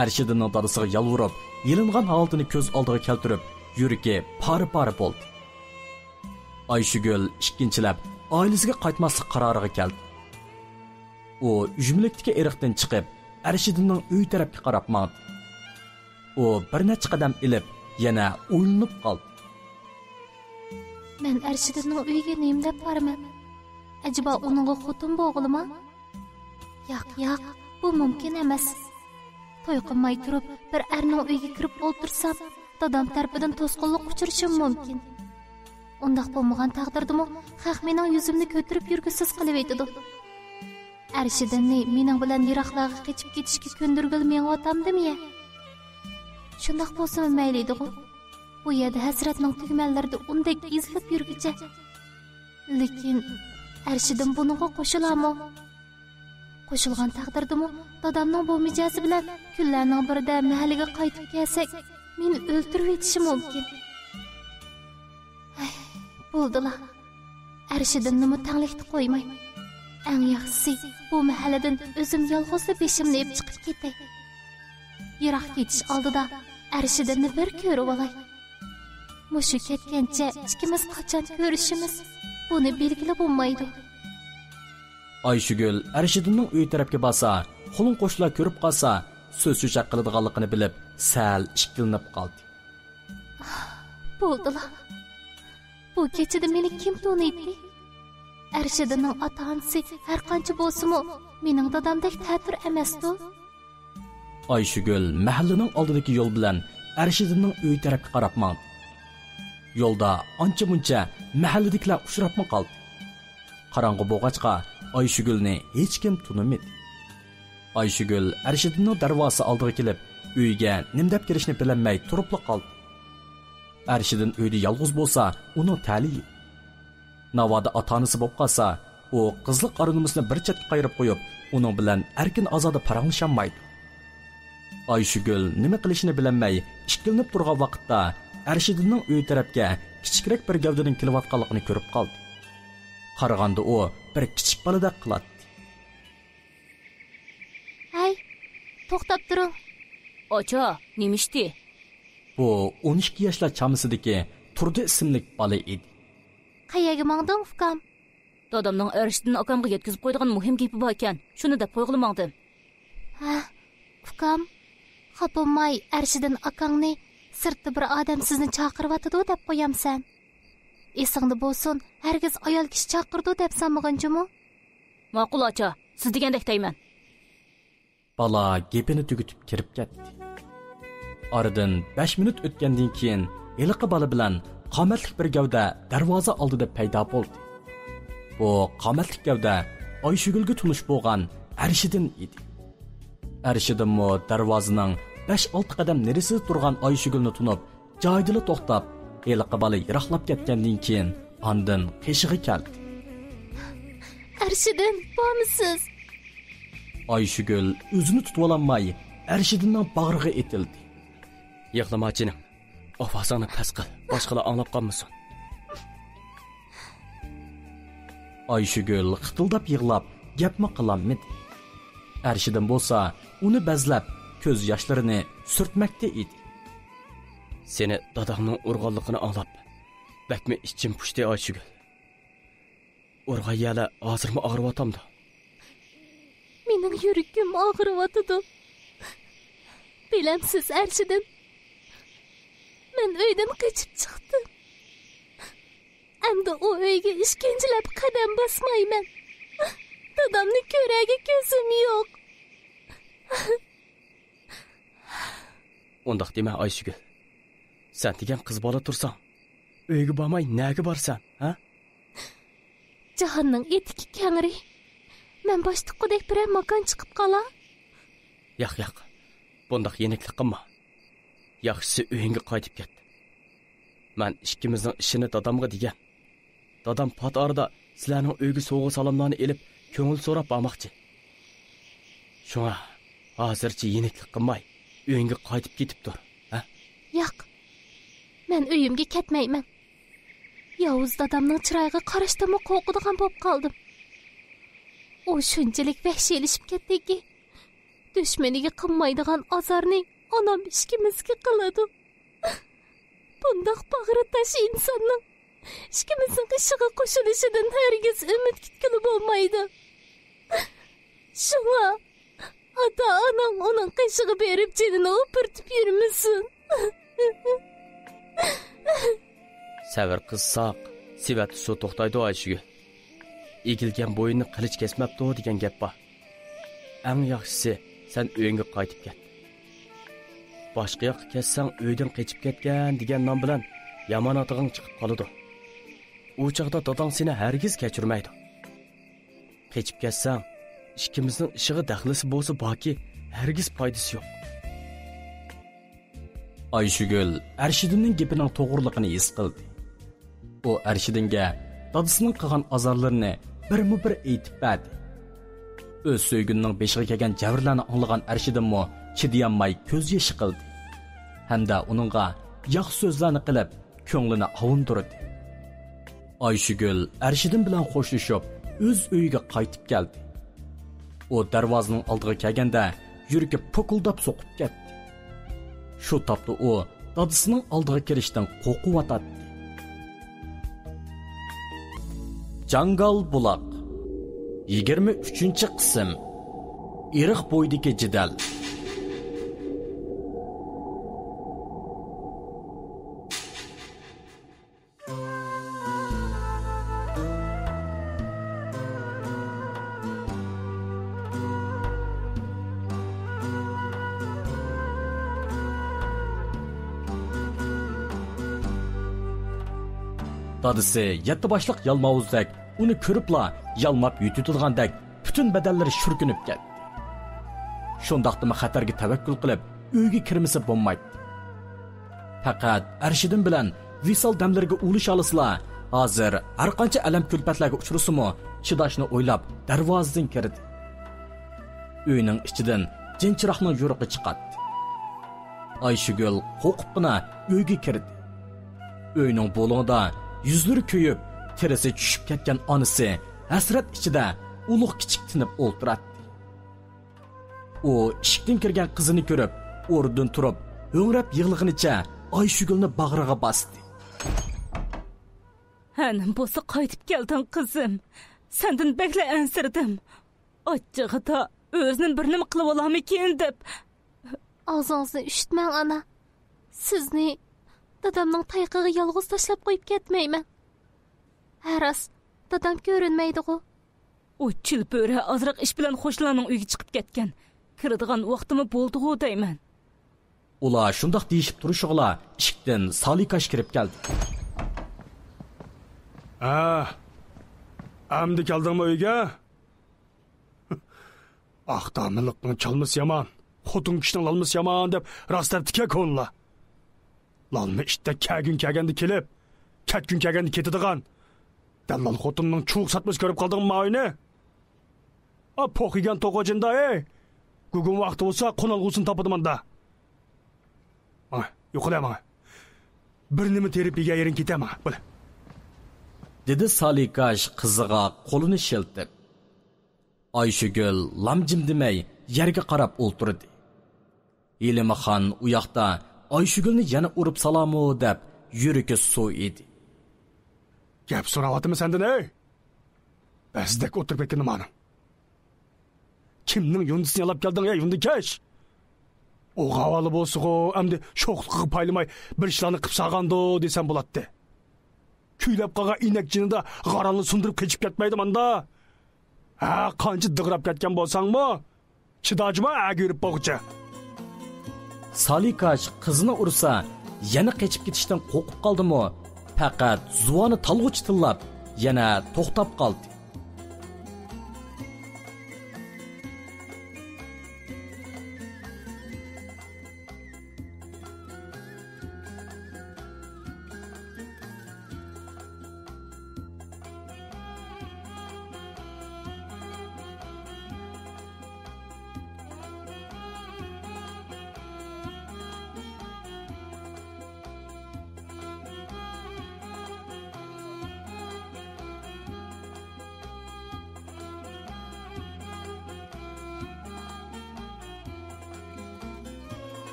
ئەرشىدىننىڭ دادىسىغا يالۋۇرۇپ، يېلىنغان ھالىتىنى كۆز ئالدىغا كەلتۈرۈپ، يۈرىكى پارە-پارە بولدى. ئايشۈگۈل ئىككىنچىلەپ ئائىلىسىگە قايتماسلىق قارارىغا كەلدى. ئۇ ئۈجمىلىكتىكى ئېرىقتىن چىقىپ، ئەرشىدىننىڭ ئۆيى تەرەپكە قاراپ ماڭدى. ئۇ بىر نەچچە قەدەم ئېلىپ، يەنە ئويلىنىپ قالدى. مەن ئەرشىدىننىڭ ئۆيىگە نېمە دەپ بارىمەن؟ ئەجەبا ئۇنىڭغا خوتۇن بولغىلىما؟ ياق، ياق، بۇ مۇمكىن ئەمەس. توي قىلماي تۇرۇپ، بىر ئەرنىڭ ئۆيىگە كىرىپ ئولتۇرسام، دادام تەرىپىدىن توسقۇنلۇققا ئۇچرىشىم مۇمكىن. ئۇنداق بولمىغان تەقدىردىمۇ، خەق مېنىڭ يۈزۈمنى كۆتۈرۈپ يۈرگۈسىز قىلىۋېتىدۇ. ئەرشىدىننى مېنىڭ بىلەن يىراقلارغا قېچىپ كېتىشكە كۆندۈرگىلى مېڭىۋاتامدىم يە؟ شۇنداق بولسىمۇ مەيلى ئىدىغۇ. بۇ يەردە ھەسرەتنىڭ تۈگمەنلىرىدە ئۇندەك ئېزىلىپ يۈرگۈچە. لېكىن ئەرشىدىن بۇنىڭغا قوشۇلامۇ؟ قوشۇلغان تەقدىردىمۇ، دادامنىڭ بۇ مىجەزى بىلەن كۈنلەرنىڭ بىرىدە مەھەللىگە قايتىپ كەلسەك، مېنى ئۆلتۈرۈۋېتىشى مۇمكىن. ھەي، بولدىلا. ئەرشىدىننىمۇ تەڭلىكتە قويماي. ئەڭ ياخشىسى، بۇ مەھەللىدىن ئۆزۈم يالغۇزلا بېشىمنى ئېلىپ چىقىپ كېتەي. يىراق كېتىش ئالدىدا ئەرشىدىننى بىر كۆرۈۋالاي. مۇشۇ كەتكەنچە ئىككىمىز قاچان كۆرۈشىمىز، بۇنى بىلگىلى بولمايدۇ. ئايشۈگۈل ئەرشىدىننىڭ ئۆيى تەرەپكە بارسا، قولۇڭ قوشنىلار كۆرۈپ قالسا، سۆز چۆچەك قىلىدىغانلىقىنى بىلىپ، سەل ئىككىلىنىپ قالدى. بولدىلا. بۇ كېچىدە مېنى كىم تونۇيتتى؟ ئەرشىدىننىڭ ئاتا-ئانىسى ھەر قانچە بولسىمۇ، مېنىڭ دادامدەك تەتۈر ئەمەستۇ؟ ئايشۈگۈل مەھەللىنىڭ ئالدىدىكى يول بىلەن ئەرشىدىننىڭ ئۆيى تەرەپكە قاراپ ماڭدى. يولدا ئانچە-مۇنچە مەھەللىدىكىلەر ئۇچراپمۇ قالدى. قاراڭغۇ بولغاچقا، ئايشۈگۈلنى ھېچكىم تونۇمىدى. ئايشۈگۈل ئەرشىدىننىڭ دەرۋازىسى ئالدىغا كېلىپ، ئۆيگە نېمە دەپ كىرىشنى بىلەلمەي تۇرۇپلا قالدى. ئەرشىدىن ئۆيدە يالغۇز بولسا، ئۇنىڭ تەلىيى. ناۋادا ئاتا-ئانىسى بولۇپ قالسا، ئۇ قىزلىق ئارزۇمىسىنى بىر چەتكە قايرىپ قويۇپ، ئۇنىڭ بىلەن ئەركىن-ئازادە پاراڭلىشالمايدۇ. ئايشۈگۈل نېمە قىلىشىنى بىلەلمەي ئىككىلىنىپ تۇرغان ۋاقىتتا، ئەرشىدىننىڭ ئۆيى تەرەپكە كىچىكرەك بىر گەۋدىنىڭ كېلىۋاتقانلىقىنى كۆرۈپ قالدى. قارىغاندا ئۇ بىر كىچىك بالىدەك قىلاتتى. ھەي، توختاپ تۇرۇڭ. ئاچا، نېمە ئىشتى؟ بۇ ئون ئىككى ياشلار چامىسىدىكى تۇردى ئىسىملىك بالا ئىدى. قەيەرگە ماڭدىڭ، ئۇكام؟ دادامنىڭ ئەرشىدىن ئاكامغا يەتكۈزۈپ قويىدىغان مۇھىم گېپى باركەن، شۇنى دەپ قويغىلى ماڭدىم. ھە، ئۇكام، خاپا بولماي، ئەرشىدىن ئاكاڭنى سىرتتا بىر ئادەم سىزنى چاقىرىۋاتىدۇ دەپ قويامسەن؟ ئېسىڭدە بولسۇن، ھەرگىز ئايال كىشى چاقىرىدۇ دەپ سانمىغىن جۇمۇ. ماقۇل، ئاچا، سىز دېگەندەك دەيمەن. بالا گېپىنى تۈگىتىپ كىرىپ كەتتى. ئارىدىن بەش مىنۇت ئۆتكەندىن كېيىن، ھېلىقى بالا بىلەن قامەتلىك بىر گەۋدە دەرۋازا ئالدىدا پەيدا بولدى. بۇ قامەتلىك گەۋدە ئايشۈگۈلگە تونۇش بولغان ئەرشىدىن ئىدى. ئەرشىدىنمۇ دەرۋازىنىڭ بەش-ئالتە قەدەم نېرىسىدە تۇرغان ئايشۈگۈلنى تونۇپ، جايىدىلا توختاپ، ھېلىقى بالا يىراقلاپ كەتكەندىن كېيىن، ئاندىن قېشىغا كەلدى. ئەرشىدىن، بارمۇسىز؟ ئايشۈگۈل ئۆزىنى تۇتۇۋالالماي، ئەرشىدىننىڭ باغرىغا ئېتىلدى. يىغلىما جېنىم، ئاۋازىڭنى پەس قىل، باشقىلار ئاڭلاپ قالمىسۇن. ئايشۈگۈل خىتىلداپ يىغلاپ، گەپمۇ قىلالمىدى. ئەرشىدىن بولسا ئۇنى بەزلەپ، كۆز ياشلىرىنى سۈرتمەكتە ئىدى. سېنى داداڭنىڭ ئۇرغانلىقىنى ئاڭلاپ، بەكمۇ ئىچىم پۇشتى، ئايشۈگۈل. ئۇرغان يەرلەر ھازىرمۇ ئاغرىۋاتامدۇ؟ مېنىڭ يۈرىكىم ئاغرىۋاتىدۇ. بىلەمسىز، ئەرشىدىن، مەن ئۆيدىن قېچىپ چىقتىم. ئەمدى ئۇ ئۆيگە ئىككىنچىلەپ قەدەم باسمايمەن. دادامنى كۆرەرگە كۆزۈم يوق. ئۇنداق دېمە، ئايشۈگۈل. سەن دېگەن قىز بالا تۇرساڭ، ئۆيگە بارماي نەگە بارسەن، ھە؟ جاھاننىڭ ئېتىكى كەڭرى. مەن باشتۇققۇدەك بىرەر ماكان چىقىپ قالا. ياق، ياق. بۇنداق يېنىكلىق قىلما. ياخشىسى ئۆيۈڭگە قايتىپ كەت. مەن ئىككىمىزنىڭ ئىشىنى دادامغا دېگەن. دادام پات ئارىدا سىلەرنىڭ ئۆيگە سوۋغا-سالاملارنى ئېلىپ، كۆڭۈل سوراپ بارماقچى. شۇڭا ھازىرچە يېنىكلىق قىلماي، ئۆيۈڭگە قايتىپ كېتىپ تۇر، ھە؟ ياق. مەن ئۆيۈمگە كەتمەيمەن. ياۋۇز دادامنىڭ چىرايىغا قاراشتىنمۇ قورقىدىغان بولۇپ قالدىم. ئۇ شۇنچىلىك ۋەھشىيلىشىپ كەتتىكى، دۈشمىنىگە قىلمايدىغان ئازارنى ئانام ئىككىمىزگە قىلىدۇ. بۇنداق باغرى تاش ئىنساننىڭ ئىككىمىزنىڭ ئىشىغا قوشۇلۇشىدىن ھەرگىز ئۈمىد كۈتكىلى بولمايدۇ. شۇڭا ئاتا-ئاناڭ ئۇنىڭ قېشىغا بېرىپ جېنىنى ئۇپرىتىپ يۈرمىسۇن. سەۋر قىلساق، سېۋەتتە سۇ توختايدۇ، ئايشۈگۈل. ئېگىلگەن بويۇننى قىلىچ كەسمەپتۇ دېگەن گەپ بار. ئەڭ ياخشىسى، سەن ئۆيۈڭگە قايتىپ كەت. باشقا ياققا كەتسەڭ، ئۆيدىن قېچىپ كەتكەن دېگەن نام بىلەن يامان ئاتىغىڭ چىقىپ قالىدۇ. ئۇ چاغدا داداڭ سېنى ھەرگىز كەچۈرمەيدۇ. قېچىپ كەتسەڭ، ئىككىمىزنىڭ ئىشىغا دەخلىسى بولسا باركى، ھەرگىز پايدىسى يوق. ئايشۈگۈل ئەرشىدىننىڭ گېپىنىڭ توغرىلىقىنى ھېس قىلدى. ئۇ ئەرشىدىنگە دادىسىنىڭ قىلغان ئازارلىرىنى بىرمۇ بىر ئېيتىپ بەردى. ئۆز سۆيگۈنىنىڭ بېشىغا كەلگەن جەۋرلەرنى ئاڭلىغان ئەرشىدىنمۇ چىدىيالماي كۆز يېشى قىلدى. ھەمدە ئۇنىڭغا ياخشى سۆزلەرنى قىلىپ، كۆڭلىنى ئاۋۇندۇردى. ئايشۈگۈل ئەرشىدىن بىلەن خوشلىشىپ، ئۆز ئۆيىگە قايتىپ كەلدى. ئۇ دەرۋازىنىڭ ئالدىغا كەلگەندە، يۈرىكى پوكۇلداپ سوقۇپ كەتتى. شۇ تاپتا ئۇ دادىسىنىڭ ئالدىغا كىرىشتىن قورقۇۋاتاتتى. جاڭگال بۇلاق، يىگىرمە ئۈچىنچى قىسىم. ئېرىق بويىدىكى جېدەل. دادىسى يەتتە باشلىق يالماۋۇزدەك ئۇنى كۆرۈپلا يالماپ يۈتۈتىدىغاندەك پۈتۈن بەدەنلىرى شۈركۈنۈپ كەتتى. شۇنداقتىمۇ خەتەرگە تەۋەككۈل قىلىپ، ئۆيگە كىرمىسە بولمايتتى. پەقەت ئەرشىدىن بىلەن ۋىسال دەملىرىگە ئۇلىشالىسىلا، ھازىر ھەرقانچە ئەلەم-كۈلپەتلەرگە ئۇچرىسىمۇ، چىداشنى ئويلاپ، دەرۋازىدىن كىردى. ئۆينىڭ ئىچىدىن جىنچىراغنىڭ يورۇقى چىقاتتى. ئايشۈگۈل قورقۇپقىنا ئۆيگە كىردى. ئۆينىڭ بۇلۇڭىدا يۈزلىرى كۆيۈپ، تېرىسى چۈشۈپ كەتكەن ئانىسى ھەسرەت ئىچىدە ئۇلۇغ-كىچىك تىنىپ ئولتۇراتتى. ئۇ ئىشىكتىن كىرگەن قىزىنى كۆرۈپ، ئورنىدىن تۇرۇپ، ھۆڭرەپ يىغلىغىنىچە ئايشۈگۈلنى باغرىغا باستى. ھەنە بولسا قايتىپ كەلدىڭ، قىزىم. سەندىن بەكلا ئەنسىرىدىم. ئاچچىقىدا ئۆزىنى بىر نېمە قىلىۋالامىكىن دەپ. ئاغزىڭىزنى ئۈشۈتمەڭ، ئانا. سىزنى دادامنىڭ تايىقىغا يالغۇز تاشلاپ قويۇپ كەتمەيمەن. ھە، راست، دادام كۆرۈنمەيدىغۇ. ئۇ چىلپۆرە ئازراق ئىش بىلەن خوشلارنىڭ ئۆيىگە چىقىپ كەتكەن. كىرىدىغان ۋاقتىمۇ بولدىغۇ دەيمەن. ئۇلار شۇنداق دېيىشىپ تۇرۇشىغىلا ئىشىكتىن سالىكاش كىرىپ كەلدى. ھە، ئەمدى كەلدىڭمۇ ئۆيگە؟ ئاق داموللىقنىڭ چالمىسى يامان، خوتۇن كىشىنىڭ لالمىسى يامان دەپ راست دەپتىكەن كونىلار. لالما ئىتتەك كەلگۈن كەلگەندە كېلىپ، كەتكۈن كەلگەندە كېتىدىغان دەللال خوتۇننىڭ چۇۋۇق ساتمىسى. كۆرۈپ قالدىڭمۇ ماۋۇنى؟ ئا، پوق يېگەن توقۇچىندا، ئەي! گۇگۇم ۋاقتى بولسا، قونالغۇسىنى تاپىدۇ ماندا. ماڭا، يوقىلە ماڭا. بىر نېمە تېرىپ يېگەن يېرىڭ كېتە ماڭا، بولە. دېدى سالىكاش قىزىغا قولىنى شىلتىپ. ئايشۈگۈل لام-جىم دېمەي يەرگە قاراپ ئولتۇردى. ھېلىمۇخان ئۇ ياقتا ئايشۈگۈلنى يەنە ئۇرۇپ سالامۇ دەپ يۈرىكى سۇ ئىدى. گەپ سوراۋاتىمەن سەندىن، ئەي! بەزدەك ئولتۇرۇپ كەتكىنى مانا. كىمنىڭ يۇندىسىنى يالاپ كەلدىڭ، ئەي، يۇندىكەش؟ ئوغا ھاۋالى بولسىغۇ، ئەمدى شوخلۇقىغا پايلىماي بىر ئىشلارنى قىپ سالغاندۇ دېسەم بولاتتى. كۈيلەپ قالغان ئىنەك جېنىدا غارانلا سۇندۇرۇپ قېچىپ كەتمەيدۇ ماندا. ھە، قانچە دىغراپ كەتكەن بولساڭمۇ، چىداجما ئەگە يۈرۈپ بولغۇچە. سالىكاش قىزىنى ئۇرسا، يەنە قېچىپ كېتىشتىن قورقۇپ قالدىمۇ، پەقەت زۇۋانى تالغۇچە تىللاپ، يەنە توختاپ قالدى.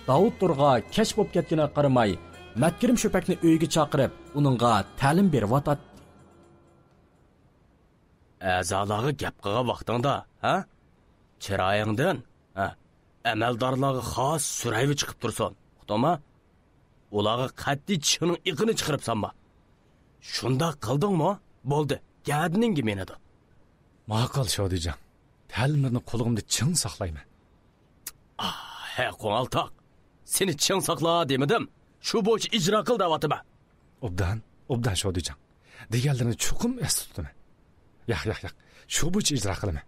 داۋۇت تۇرغا كەچ بولۇپ كەتكىنىگە قارىماي، مەتكىرىم شۆپەكنى ئۆيىگە چاقىرىپ، ئۇنىڭغا تەلىم بېرىۋاتاتتى. ئەزالارغا گەپ قىلغان ۋاقتىڭدا، ھە؟ چىرايىڭدىن، ھە، ئەمەلدارلارغا خاس سۈرەيۋە چىقىپ تۇرسۇن، ئۇقتۇڭما؟ ئۇلارغا قەتئىي چىشىڭنىڭ ئېقىنى چىقىرىپ سالما. شۇنداق قىلدىڭمۇ، بولدى، گەدىنىڭگە مىنىدۇ. ماقۇل، شودىجاڭ. تەلىملىرىنى قۇلىقىمدا چىڭ ساقلايمەن. ئاھ، ھە، قوڭالتاق. سېنى چىڭ ساقلا دېمىدىم. شۇ بويىچە ئىجرا قىل دەۋاتىمەن. ئوبدان، ئوبدان، شودىجاڭ. دېگەنلىرىنى چوقۇم ئەستە تۇتىمەن. ياق، ياق، ياق. شۇ بويىچە ئىجرا قىلىمەن.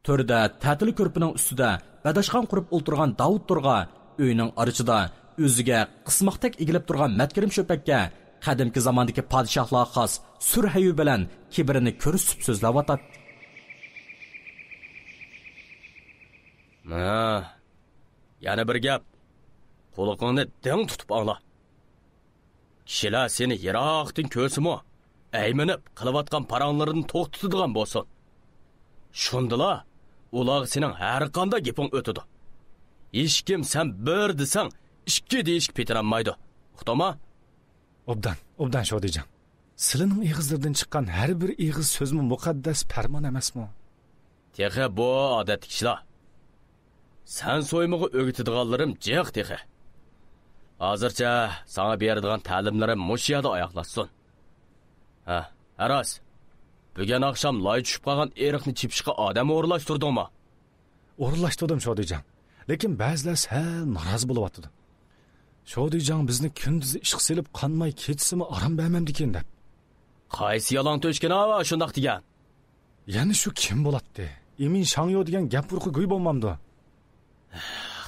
تۆردە تەتىل كۆرپىنىڭ ئۈستىدە بەداشخان قۇرۇپ ئولتۇرغان داۋۇت تۇرغا، ئۆينىڭ ئارىچىدا ئۆزىگە قىسماقتەك ئېگىلىپ تۇرغان مەتكىرىم شۆپەككە قەدىمكى زاماندىكى پادىشاھلارغا خاس سۈر ھەيۋە بىلەن كىبىرىنى كۆرسىتىپ سۆزلەۋاتاتتى. ھە، يەنە بىر گەپ. قۇلىقىڭنى دىڭ تۇتۇپ ئاڭلا. كىشىلەر سېنى يىراقتىن كۆرسىمۇ، ئەيمىنىپ قىلىۋاتقان پاراڭلىرىنى توختىتىدىغان بولسۇن. شۇندىلا ئۇلارغا سېنىڭ ھەرقانداق گېپىڭ ئۆتىدۇ. ھېچكىم سەن بىر دېسەڭ، ئىككى دېيىشكە پېتىنالمايدۇ. ئۇقتۇڭما؟ ئوبدان، ئوبدان، شودىجاڭ. سىلىنىڭ ئېغىزلىرىدىن چىققان ھەر بىر ئېغىز سۆزمۇ مۇقەددەس پەرمان ئەمەسمۇ؟ تېخى بۇ ئادەتتىكى ئىشلار. سەن سويمىغا ئۆگىتىدىغانلىرىم جىق تېخى. ھازىرچە ساڭا بېرىدىغان تەلىملىرىم مۇشۇ يەردە ئاياغلاشسۇن. ھە، ھە راست. بۈگۈن ئاخشام لاي چۈشۈپ قالغان ئېرىقنى چېپىشقا ئادەم ئورۇنلاشتۇردۇڭمۇ؟ ئورۇنلاشتۇردۇم، شودىجاڭ. لېكىن بەزىلەر سەل نارازى بولۇۋاتىدۇ. شودىجاڭ بىزنى كۈندۈزى ئىشقا سېلىپ، قانماي كېچىسىمۇ ئارام بەرمەمدىكىن دەپ. قايسى يالاڭ تۆشكىنى ئاۋا شۇنداق دېگەن؟ يەنە شۇ كىم بولاتتى؟ ئىمىن شاڭيو دېگەن گەپ ئۇرۇقى گۇي بولمامدۇ؟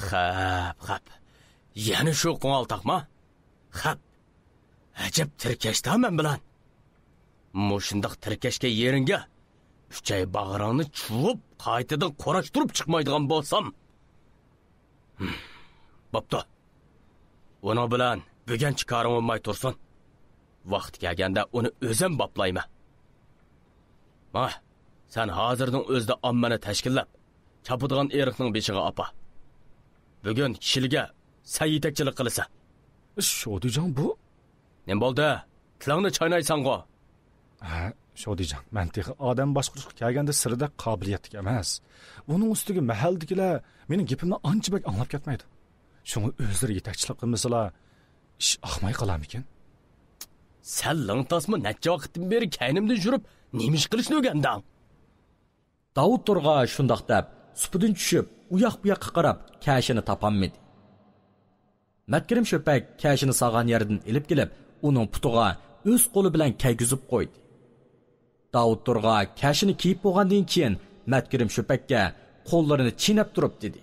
خەپ، خەپ. يەنە شۇ قوڭالتاقما؟ خەپ. ئەجەب تىركەشتا مەن بىلەن. مۇشۇنداق تىركەشكەن يېرىڭگە ئۈچەي باغرىڭنى چۇۋۇپ، قايتىدىن قۇراشتۇرۇپ چىقمايدىغان بولسام. ھىم، بوپتۇ. ئۇنىڭ بىلەن بۈگۈنچە كارىڭ بولماي تۇرسۇن. ۋاقتى كەلگەندە ئۇنى ئۆزۈم باپلايمەن. ئاھ، سەن ھازىرنىڭ ئۆزىدە ئاممىنى تەشكىللەپ، چاپىدىغان ئېرىقنىڭ بېشىغا ئاپار. بۈگۈن كىشىلىككە سەن يېتەكچىلىك قىلىسەن. شودىجاڭ بۇ؟ نېمە بولدى؟ تىلىڭنى چاينايسەنغۇ؟ ھە، شودىجاڭ، مەن تېخى ئادەم باشقۇرۇشقا كەلگەندە سىلىدەك قابىلىيەتلىك ئەمەس. ئۇنىڭ ئۈستىگە مەھەللىدىكىلەر مېنىڭ گېپىمنى ئانچە بەك ئاڭلاپ كەتمەيدۇ. شۇڭا ئۆزلىرى يېتەكچىلىك قىلمىسىلا، ئىش ئاقماي قالارمىكىن؟ سەن لىڭتاسمۇ نەچچە ۋاقىتتىن بېرى كەينىمدىن يۈرۈپ، نېمە ئىش قىلىشنى ئۆگەندىڭ؟ داۋۇت تورغا شۇنداق دەپ، سۇپىدىن چۈشۈپ، ئۇياق-بۇياققا قاراپ، كەشىنى تاپالمىدى. مەتكىرىم شۆپەك كەشىنى سالغان يەردىن ئېلىپ كېلىپ، ئۇنىڭ پۇتىغا ئۆز قولى بىلەن كەيگۈزۈپ قويدى. داۋۇت تورغا كەشىنى كىيىپ بولغاندىن كېيىن، مەتكىرىم شۆپەككە قوللىرىنى چىينەپ تۇرۇپ دېدى: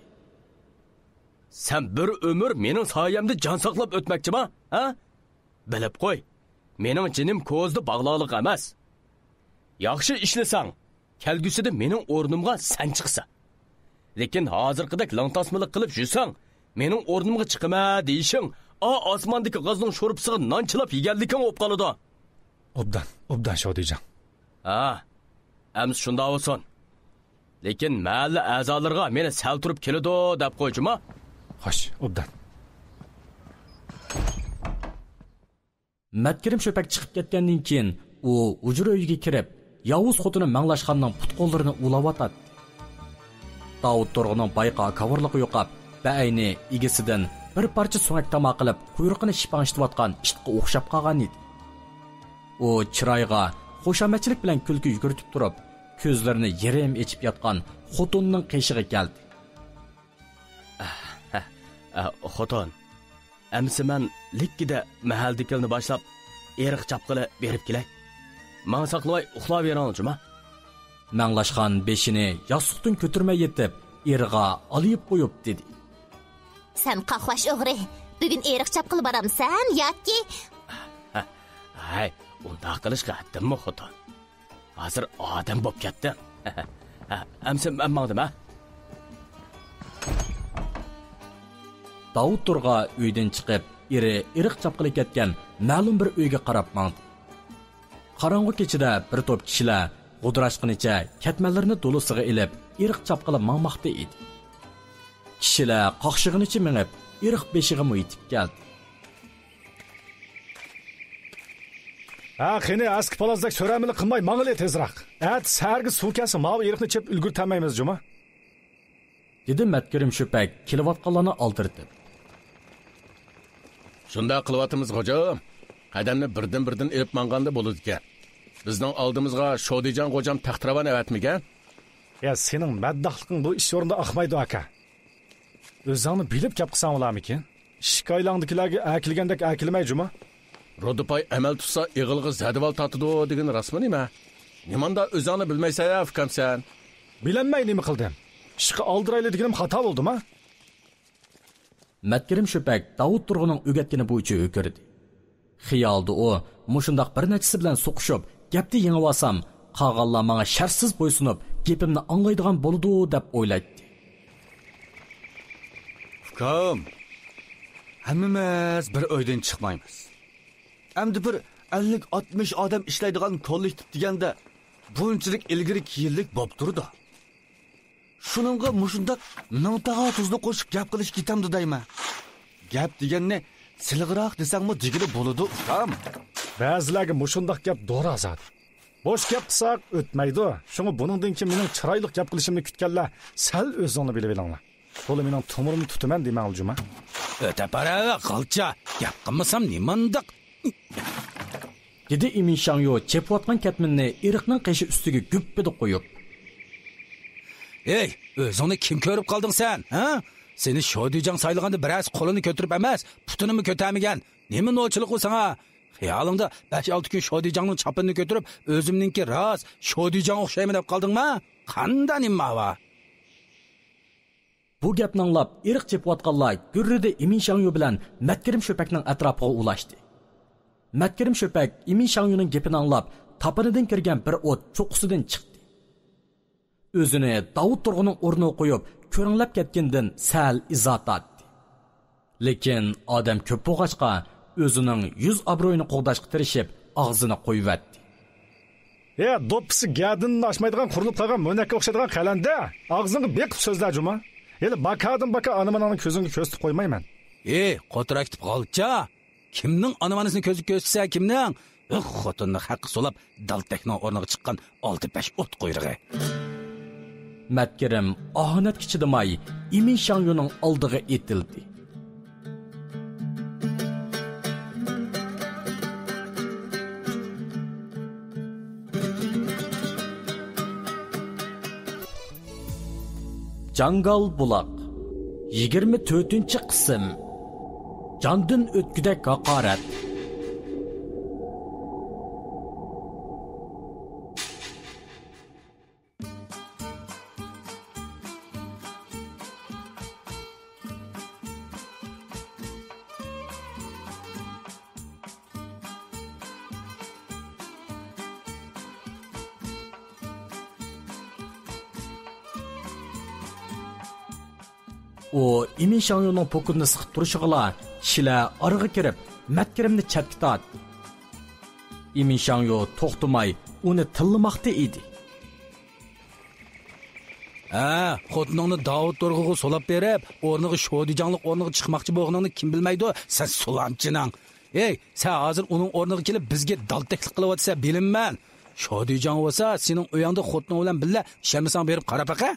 سەن بىر ئۆمۈر مېنىڭ سايەمدە جان ساقلاپ ئۆتمەكچىما، ھە؟ بىلىپ قوي، مېنىڭ جېنىم كوزىدا باغلاقلىق ئەمەس. ياخشى ئىشلىسەڭ، كەلگۈسىدە مېنىڭ ئورنۇمغا سەن چىقىسەن. لېكىن ھازىرقىدەك لىڭتاسمىلىق قىلىپ يۈرسەڭ، مېنىڭ ئورنۇمغا چىقىمەن دېيىشىڭ ئا ئاسماندىكى غازنىڭ شورپىسىغا نان چىلاپ يېگەنلىكىڭ بولۇپ قالىدۇ. ئوبدان، ئوبدان، شودىجاڭ. ھە، ئەمسە شۇنداق بولسۇن. لېكىن مەھەللە ئەزالىرىغا مېنى سەل تۇرۇپ كېلىدۇ دەپ قوي جۇما. خوش، ئوبدان. مەتكىرىم شۆپەك چىقىپ كەتكەندىن كېيىن، ئۇ ھۇجرا ئۆيىگە كىرىپ، ياۋۇز خوتۇنى مەڭلاشخاننىڭ پۇت-قوللىرىنى ئۇۋۇلاۋاتاتتى. داۋۇت تورغىنىڭ بايىقى ھاكاۋۇرلۇقى يوقاپ، بەئەينى ئىگىسىدىن بىر پارچە سۆڭەك تاماق ئېلىپ، قۇيرۇقىنى شىپاڭشىتىۋاتقان ئىتقا ئوخشاپ قالغان ئىدى. ئۇ چىرايىغا خۇشامەتچىلىك بىلەن كۈلكە يۈگۈرتۈپ تۇرۇپ، كۆزلىرىنى يېرىم ئېچىپ ياتقان خوتۇنىنىڭ قېشىغا كەلدى. ئە، خوتۇن، ئەمسە مەن لىككىدە مەھەللىدىكىلەرنى باشلاپ، ئېرىق چاپقىلى بېرىپ كېلەي. ماڭا ساقلىۋاي، ئۇخلاۋېرىڭلار جۇما. مەڭلاشخان بېشىنى ياستۇقتىن كۆتۈرمەي يېتىپ، ئېرىغا ئالىيىپ قويۇپ دېدى: سەن قاقباش ئوغرى، بۈگۈن ئېرىق چاپقىلى بارامسەن ياكى؟ ھەي، ئۇنداق قىلىشقا ھەددىممۇ، خوتۇن؟ ھازىر ئادەم بوپ كەتتىڭ. ئەمسە مەن ماڭدىم، ھە؟ داۋۇت تورغا ئۆيدىن چىقىپ، ئېرى ئېرىق چاپقىلى كەتكەن مەلۇم بىر ئۆيگە قاراپ ماڭدى. قاراڭغۇ كېچىدە بىر توپ كىشىلەر غۇدراشقىنىچە كەتمەنلىرىنى دولىسىغا ئېلىپ، ئېرىق چاپقىلى ماڭماقتا ئىدى. كىشىلەر قاقشىغىنىچە مېڭىپ، ئېرىق بېشىغىمۇ يېتىپ كەلدى. ھە، قېنى، ئەسكى پالازدەك سۆرەملىك قىلماي ماڭىلى تېزراق. ئەتە سەھەرگە سۇ كەلسە، ماۋۇ ئېرىقنى چېپىپ ئۈلگۈرتەلمەيمىز جۇما. دېدى مەتكىرىم شۆپەك كېلىۋاتقانلارنى ئالدىرىتىپ. شۇنداق قىلىۋاتىمىز، غوجام. قەدەمنى بىردىن-بىردىن ئېلىپ ماڭغاندا بولىدىكەن. بىزنىڭ ئالدىمىزغا شودىجاڭ غوجام تەختىراۋان ئەۋەتمىگەن؟ يا، سېنىڭ مەدداھلىقىڭ بۇ ئىش ئورنىدا ئاقمايدۇ، ئاكا. ئۆزۈڭنى بىلىپ گەپ قىلساڭ بولارمىكىن؟ ئىشىك ئايلاڭدىكىلەرگە ئەركىلىگەندەك ئەركىلىمەي جۇما. رودىپاي ئەمەل تۇتسا ئېغىلغا زەدىۋال تارتىدۇ دېگىنى راستمۇ نېمە؟ نېمانداق ئۆزۈڭنى بىلمەيسەن يا، ئۇكام سەن؟ بىلەلمەي نېمە قىلدىم؟ ئىشقا ئالدىرايلى دېگىنىم خاتا بولدىما؟ مەتكىرىم شۆپەك داۋۇت تۇرغۇننىڭ ئۆگەتكىنى بويىچە ھۆكۈردى. خىيالىدا ئۇ، مۇشۇنداق بىر نەچچىسى بىلەن سوقۇشۇپ، گەپتە يېڭىۋالسام، قالغانلار ماڭا شەرتسىز بويسۇنۇپ، گېپىمنى ئاڭلايدىغان بولىدۇ، دەپ ئويلايتتى. ئۇكام، ھەممىمىز بىر ئۆيدىن چىقمايمىز. ئەمدى بىر ئەللىك ئاتمىش ئادەم ئىشلەيدىغان كوللېكتىپ دېگەندە، بۇنچىلىك ئىلگىرى كېيىنلىك بوپ تۇرىدۇ. شۇنىڭغا مۇشۇنداق مىڭ تاغا تۇزنى قوشۇپ گەپ قىلىش كېتەمدۇ دەيمەن. گەپ دېگەننى سىلىغىراق دېسەڭمۇ دېگىلى بولىدۇ، ئۇكام. بەزىلەرگە مۇشۇنداق گەپ دورا زادى. بوش گەپ قىلساق ئۆتمەيدۇ. شۇڭا بۇنىڭدىن كېيىن مېنىڭ چىرايلىق گەپ قىلىشىمنى كۈتكەنلەر سەل ئۆزۈڭنى بىلىۋېلىڭلار. تولا مېنىڭ تومۇرۇمنى تۇتىمەن دېمەڭلار جۇما. ئۆتە بارە، غالچا، گەپ قىلمىسام نېمانداق؟ دېدى ئىمىن شاڭيۇ چېپىۋاتقان كەتمىنىنى ئېرىقنىڭ قېشى ئۈستىگە گۈپپىدە قويۇپ. ھېي، ئۆزۈڭنى كىم كۆرۈپ قالدىڭ سەن، ھە؟ سېنى شودىجاڭ سايلىغاندا بىرەرسى قولىنى كۆتۈرۈپ ئەمەس، پۇتىنىمۇ كۆتەرمىگەن. نېمە نوچىلىق ئۇ ساڭا؟ خىيالىڭدا بەش-ئالتە كۈن شودىجاڭنىڭ چاپىنىنى كۆتۈرۈپ، ئۆزۈمنىڭكى راست شودىجاڭغا ئوخشايمەن دەپ قالدىڭما؟ قاندا نېمە بار؟ بۇ گەپنى ئاڭلاپ، ئېرىق چېپىۋاتقانلار گۈررىدە ئىمىن شاڭيۇ بىلەن مەتكىرىم شۆپەكنىڭ ئەتراپىغا ئۇلاشتى. مەتكىرىم شۆپەك ئىمىن شاڭيۇنىڭ گېپىنى ئاڭلاپ، تاپىنىدىن كىرگەن بىر ئوت چوققىسىدىن چىقتى. ئۆزىنى داۋۇت تۇرغۇننىڭ ئورنىغا قويۇپ، كۆرەڭلەپ كەتكىنىدىن سەل ئىزا تارتتى. لېكىن ئادەم كۆپ بولغاچقا، ئۆزىنىڭ يۈز ئابرۇيىنى قوغداشقا تىرىشىپ، ئاغزىنى قويۇۋەتتى. ھە، دوپپىسى گەدىنىنى ئاچمايدىغان قۇرۇلۇپ قالغان مۆنەككە ئوخشايدىغان قەلەندەر، ئاغزىڭغا بېقىپ سۆزلە جۇما. ھېلى باكادىن باكا ئانا ماناڭنى كۆزۈڭگە كۆرسىتىپ قويمايمەن. ھەي، قوتراكتىپ قالچا! كىمنىڭ ئانا مانىسىنى كۆزگە كۆرسىتىسەن، كىمنىڭ؟ ئۇھ، خوتۇننى ھەققە سولاپ، دالتەكنىڭ ئورنىغا چىققان ئالتە پەش ئوت قۇيرۇقى. مەتكىرىم ئاھانەتكە چىدىماي، ئىمىن شاڭيۇنىڭ ئالدىغا ئېتىلدى. جاڭگال بۇلاق، يىگىرمە تۆتىنچى قىسىم. جاندىن ئۆتكۈدەك ھاقارەت. ئۇ ئىمىن شاڭيۇنىڭ پوكىتىنى سىقىپ تۇرۇشىغىلا، كىشىلەر ئارىغا كىرىپ، مەتكىرىمنى چەتكە تارتتى. ئىمىن شاڭيۇ توختىماي ئۇنى تىللىماقتا ئىدى. ھە، خوتۇنۇڭنى داۋۇت تورغىغا سولاپ بېرىپ، ئورنىغا شودىجاڭلىق ئورنىغا چىقماقچى بولغىنىڭنى كىم بىلمەيدۇ؟ سەن سۇلامچىنىڭ. ئەي، سەن ھازىر ئۇنىڭ ئورنىغا كېلىپ بىزگە دالتەكلىك قىلىۋاتىسەن، بىلىمەن. شودىجاڭ بولسا سېنىڭ ئۆيۈڭدە خوتۇنۇڭ بىلەن بىللە، ئىشەنمىسەڭ بېرىپ قاراپ بېقە.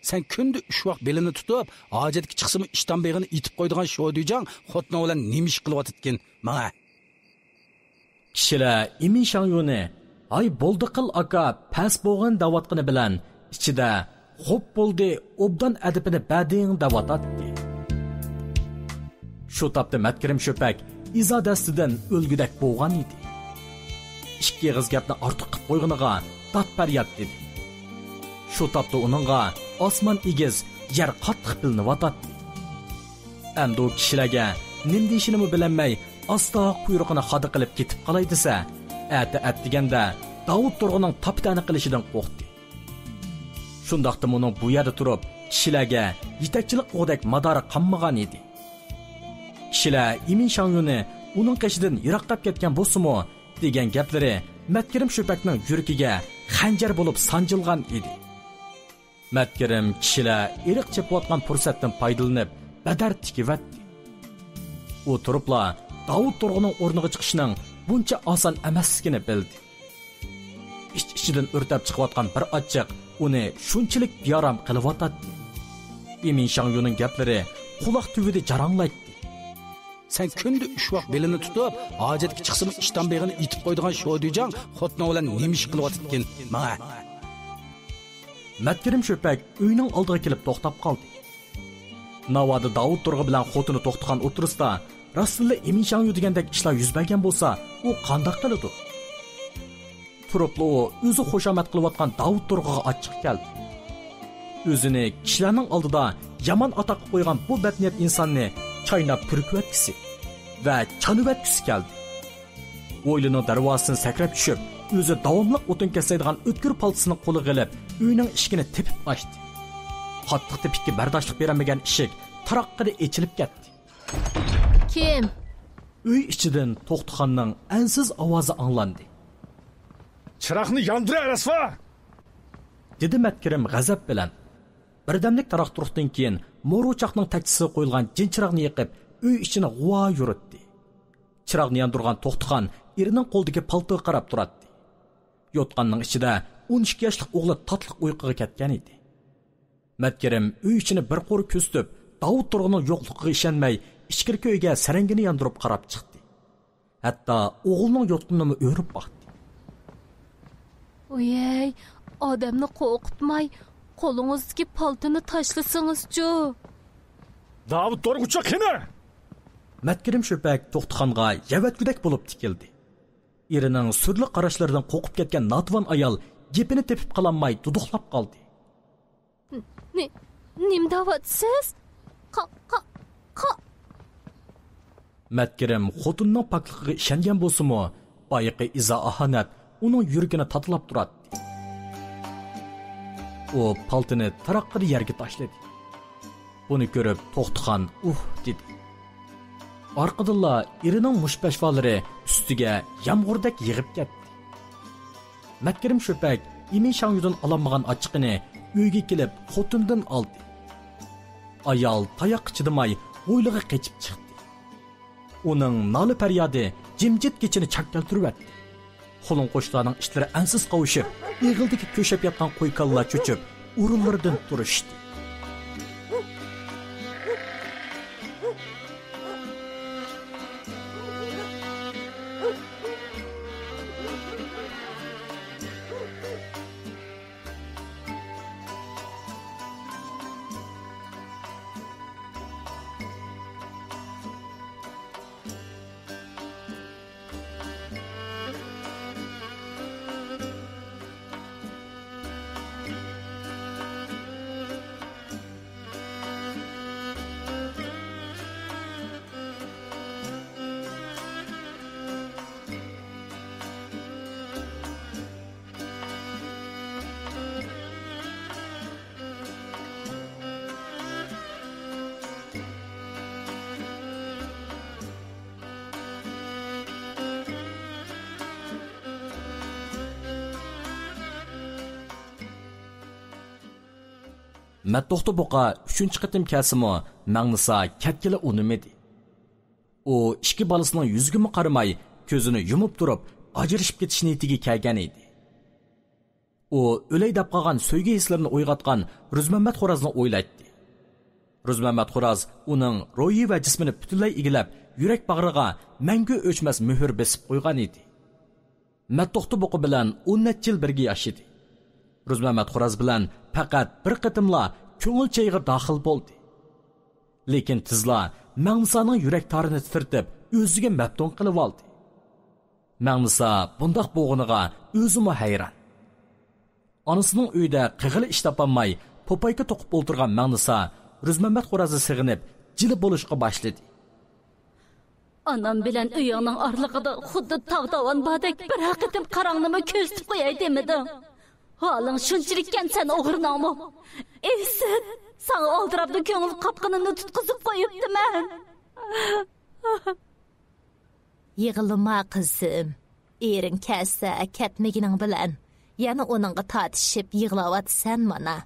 سەن كۈندە ئۈچ ۋاق بېلىنى تۇتۇپ، ھاجەتكە چىقسىمۇ ئىشتان بېغىنى ئېتىپ قويىدىغان شودىجاڭ خوتۇنۇڭ بىلەن نېمە ئىش قىلىۋاتىدىكىن؟ ماڭە. كىشىلەر ئىمىن شاڭيۇنى، «ھاي، بولدى قىل، ئاكا، پەس بولغىن» دەۋاتقىنى بىلەن، ئىچىدە «خوپ بولدى، ئوبدان ئەدىپىنى بەردىڭ» دەۋاتاتتى. شۇ تاپتا مەتكىرىم شۆپەك ئىزا دەستىدىن ئۆلگۈدەك بولغان ئىدى. ئىككى ئېغىز گەپنى ئارتۇق قىپ قويغىنىغا داد-پەرياد ئىدى. شۇ تاپتا ئۇنىڭغا ئاسمان ئېگىز، يەر قاتتىق بىلىنىۋاتاتتى. ئەمدى ئۇ كىشىلەرگە نېمە دېيىشىنىمۇ بىلەلمەي، ئاستا قۇيرۇقىنى خادا قىلىپ كېتىپ قالاي دېسە، ئەتە ئەتىگەندە داۋۇت تورغىنىڭ تاپا-تەنە قىلىشىدىن قورقتى. شۇنداقتىمۇ ئۇنىڭ بۇ يەردە تۇرۇپ كىشىلەرگە يېتەكچىلىك قىلغۇدەك مادارى قالمىغان ئىدى. كىشىلەر ئىمىن شاڭيۇنى ئۇنىڭ قېشىدىن يىراقلاپ كەتكەن بولسىمۇ، دېگەن گەپلىرى مەتكىرىم شۆپەكنىڭ يۈرىكىگە خەنجەر بولۇپ سانجىلغان ئىدى. مەتكىرىم كىشىلەر ئېرىق چېپىۋاتقان پۇرسەتتىن پايدىلىنىپ، بەدەر تىكىۋەتتى. ئۇ تۇرۇپلا داۋۇت تورغىنىڭ ئورنىغا چىقىشنىڭ بۇنچە ئاسان ئەمەسلىكىنى بىلدى. ئىچ-ئىچىدىن ئۆرتەپ چىقىۋاتقان بىر ئاچچىق ئۇنى شۇنچىلىك بىئارام قىلىۋاتاتتى. ئىمىن شاڭيۇنىڭ گەپلىرى قۇلاق تۈۋىدە جاراڭلايتتى. سەن كۈندە ئۈچ ۋاق بېلىنى تۇتۇپ، ھاجەتكە چىقسىمۇ ئىشتان بېغىنى ئېتىپ قويىدىغان شودىجاڭ خوتۇنۇڭ بىلەن نېمە ئىش قىلىۋاتىدىكىن؟ ماڭە. مەتكىرىم شۆپەك ئۆينىڭ ئالدىغا كېلىپ توختاپ قالدى. ناۋادا داۋۇت تورغا بىلەن خوتۇنى توختىخان ئوتتۇرىسىدا راستتىنلا ئىمىن شاڭيۇ دېگەندەك ئىشلار يۈز بەرگەن بولسا، ئۇ قانداق قىلىدۇ؟ تۇرۇپلا ئۇ ئۆزى خۇشامەت قىلىۋاتقان داۋۇت تورغىغا ئاچچىقى كەلدى. ئۆزىنى كىشىلەرنىڭ ئالدىدا يامان ئاتاققا قويغان بۇ بەتنىيەت ئىنساننى چايناپ پۈركۈۋەتكۈسى ۋە چانىۋەتكۈسى كەلدى. ھويلىنىڭ دەرۋازىسىنى سەكرەپ چۈشۈپ، ئۆزى داۋاملىق ئوتۇن كەسلەيدىغان ئۆتكۈر پالتىسىنى قولىغا ئېلىپ، ئۆينىڭ ئىشىكىنى تېپىپ ئاچتى. قاتتىق تېپىككە بەرداشلىق بېرەلمىگەن ئىشىك تاراققىدە ئېچىلىپ كەتتى. كىم؟ ئۆي ئىچىدىن توختىخاننىڭ ئەنسىز ئاۋازى ئاڭلاندى. چىراغنى ياندۇر، رەسۋا! دېدى مەتكىرىم غەزەپ بىلەن. بىردەملىك تاراق-تۇرۇقتىن كېيىن، مورا ئوچاقنىڭ تەكچىسىگە قويۇلغان جىن چىراغنى يېقىپ، ئۆي ئىچىنى غۇۋا يورۇتتى. چىراغنى ياندۇرغان توختىخان ئېرىنىڭ قولىدىكى پالتىغا قاراپ تۇراتتى. يوتقاننىڭ ئىچىدە ئون ئىككى ياشلىق ئوغلى تاتلىق ئۇيقۇغا كەتكەن ئىدى. مەتكىرىم ئۆي ئىچىنى بىر قۇر كۆزىتىپ، داۋۇت تورغىنىڭ يوقلۇقىغا ئىشەنمەي، ئىچكىرىكى ئۆيگە سەرەڭگىنى ياندۇرۇپ قاراپ چىقتى. ھەتتا ئوغلىنىڭ يوتقىنىنىمۇ ئۆرۈپ باقتى. ۋوي، ئادەمنى قورقۇتماي، قولىڭىزدىكى پالتىنى تاشلىسىڭىزچۇ؟ داۋۇت تورغىچۇ قېنى؟ مەتكىرىم شۆپەك توختىخانغا يەۋەتكۈدەك بولۇپ تىكىلدى. ئېرىنىڭ سۈرلۈك قاراشلىرىدىن قورقۇپ كەتكەن ناتىۋان ئايال گېپىنى تېپىپ قالالماي دۇدۇقلاپ قالدى. نې-، نېمە دەۋاتىسىز؟ قا-، قا-، قا-. مەتكىرىم خوتۇنىنىڭ پاكلىقىغا ئىشەنگەن بولسىمۇ، بايىقى ئىزا-ئاھانەت ئۇنىڭ يۈرىكىنى تاتىلاپ تۇراتتى. ئۇ پالتىنى تاراققىدە يەرگە تاشلىدى. بۇنى كۆرۈپ توختىخان «ئۇھ» دېدى. ئارقىدىنلا ئېرىنىڭ مۇشت-پەشۋالىرى ئۈستىگە يامغۇردەك يېغىپ كەتتى. مەتكىرىم شۆپەك ئىمىن شاڭيۇدىن ئالالمىغان ئاچچىقىنى ئۆيگە كېلىپ خوتۇنىدىن ئالدى. ئايال تاياققا چىدىماي ھويلىغا قېچىپ چىقتى. ئۇنىڭ نالە-پەريادى جىمجىت كېچىنى چاك كەلتۈرۈۋەتتى. قولۇم-قوشنىلارنىڭ ئىچلىرى ئەنسىز قاۋۇشۇپ، ئېغىلدىكى كۆشەپ ياتقان قوي-كالىلار چۆچۈپ، ئورۇنلىرىدىن تۇرۇشتى. مەتتوختا بۇقا ئۈچىنچى قېتىم كەلسىمۇ، مەڭنىسا كەتكىلى ئۇنىمىدى. ئۇ ئىككى بالىسىنىڭ يۈزىگىمۇ قارىماي، كۆزىنى يۇمۇپ تۇرۇپ، ئاجرىشىپ كېتىش نىيىتىگە كەلگەن ئىدى. ئۇ ئۆلەي دەپ قالغان سۆيگۈ ھېسلىرىنى ئويغاتقان رۇزمەممەت خورازنى ئويلايتتى. رۇزمەممەت خوراز ئۇنىڭ روھى ۋە جىسمىنى پۈتۈنلەي ئىگىلەپ، يۈرەك باغرىغا مەڭگۈ ئۆچمەس مۆھۈر بېسىپ قويغان ئىدى. مەتتوختا بۇقا بىلەن ئون نەچچە يىل بىرگە ياشىدى. رۇزمەممەت خوراز بىلەن پەقەت بىر قېتىملا كۆڭۈل چېيىغا داخىل بولدى. لېكىن تېزلا مەڭنىسانىڭ يۈرەك تارىنى تىترىتىپ، ئۆزىگە مەپتۇن قىلىۋالدى. مەڭنىسا بۇنداق بولغىنىغا ئۆزىمۇ ھەيران. ئانىسىنىڭ ئۆيىدە قىلغىلى ئىش تاپالماي، پوپايكا توقۇپ ئولتۇرغان مەڭنىسا رۇزمەممەت خورازنى سېغىنىپ، جىلە بولۇشقا باشلىدى. ئانام بىلەن ئۆيۈڭنىڭ ئارىلىقىدا خۇددى تاغ داۋان باردەك، بىرەر قېتىم قاراڭنىمۇ كۆرسىتىپ قوياي دېمىدىڭ. ھالىڭ شۇنچىلىككەن سەن ئوغرىنىڭمۇ. ئىسىت، ساڭا ئالدىراپلا كۆڭۈل قاپقىنىمنى تۇتقۇزۇپ قويۇپتىمەن. يىغلىما، قىزىم. ئېرىڭ كەلسە، كەتمىگىنىڭ بىلەن يەنە ئۇنىڭغا تارتىشىپ يىغلاۋاتىسەن مانا.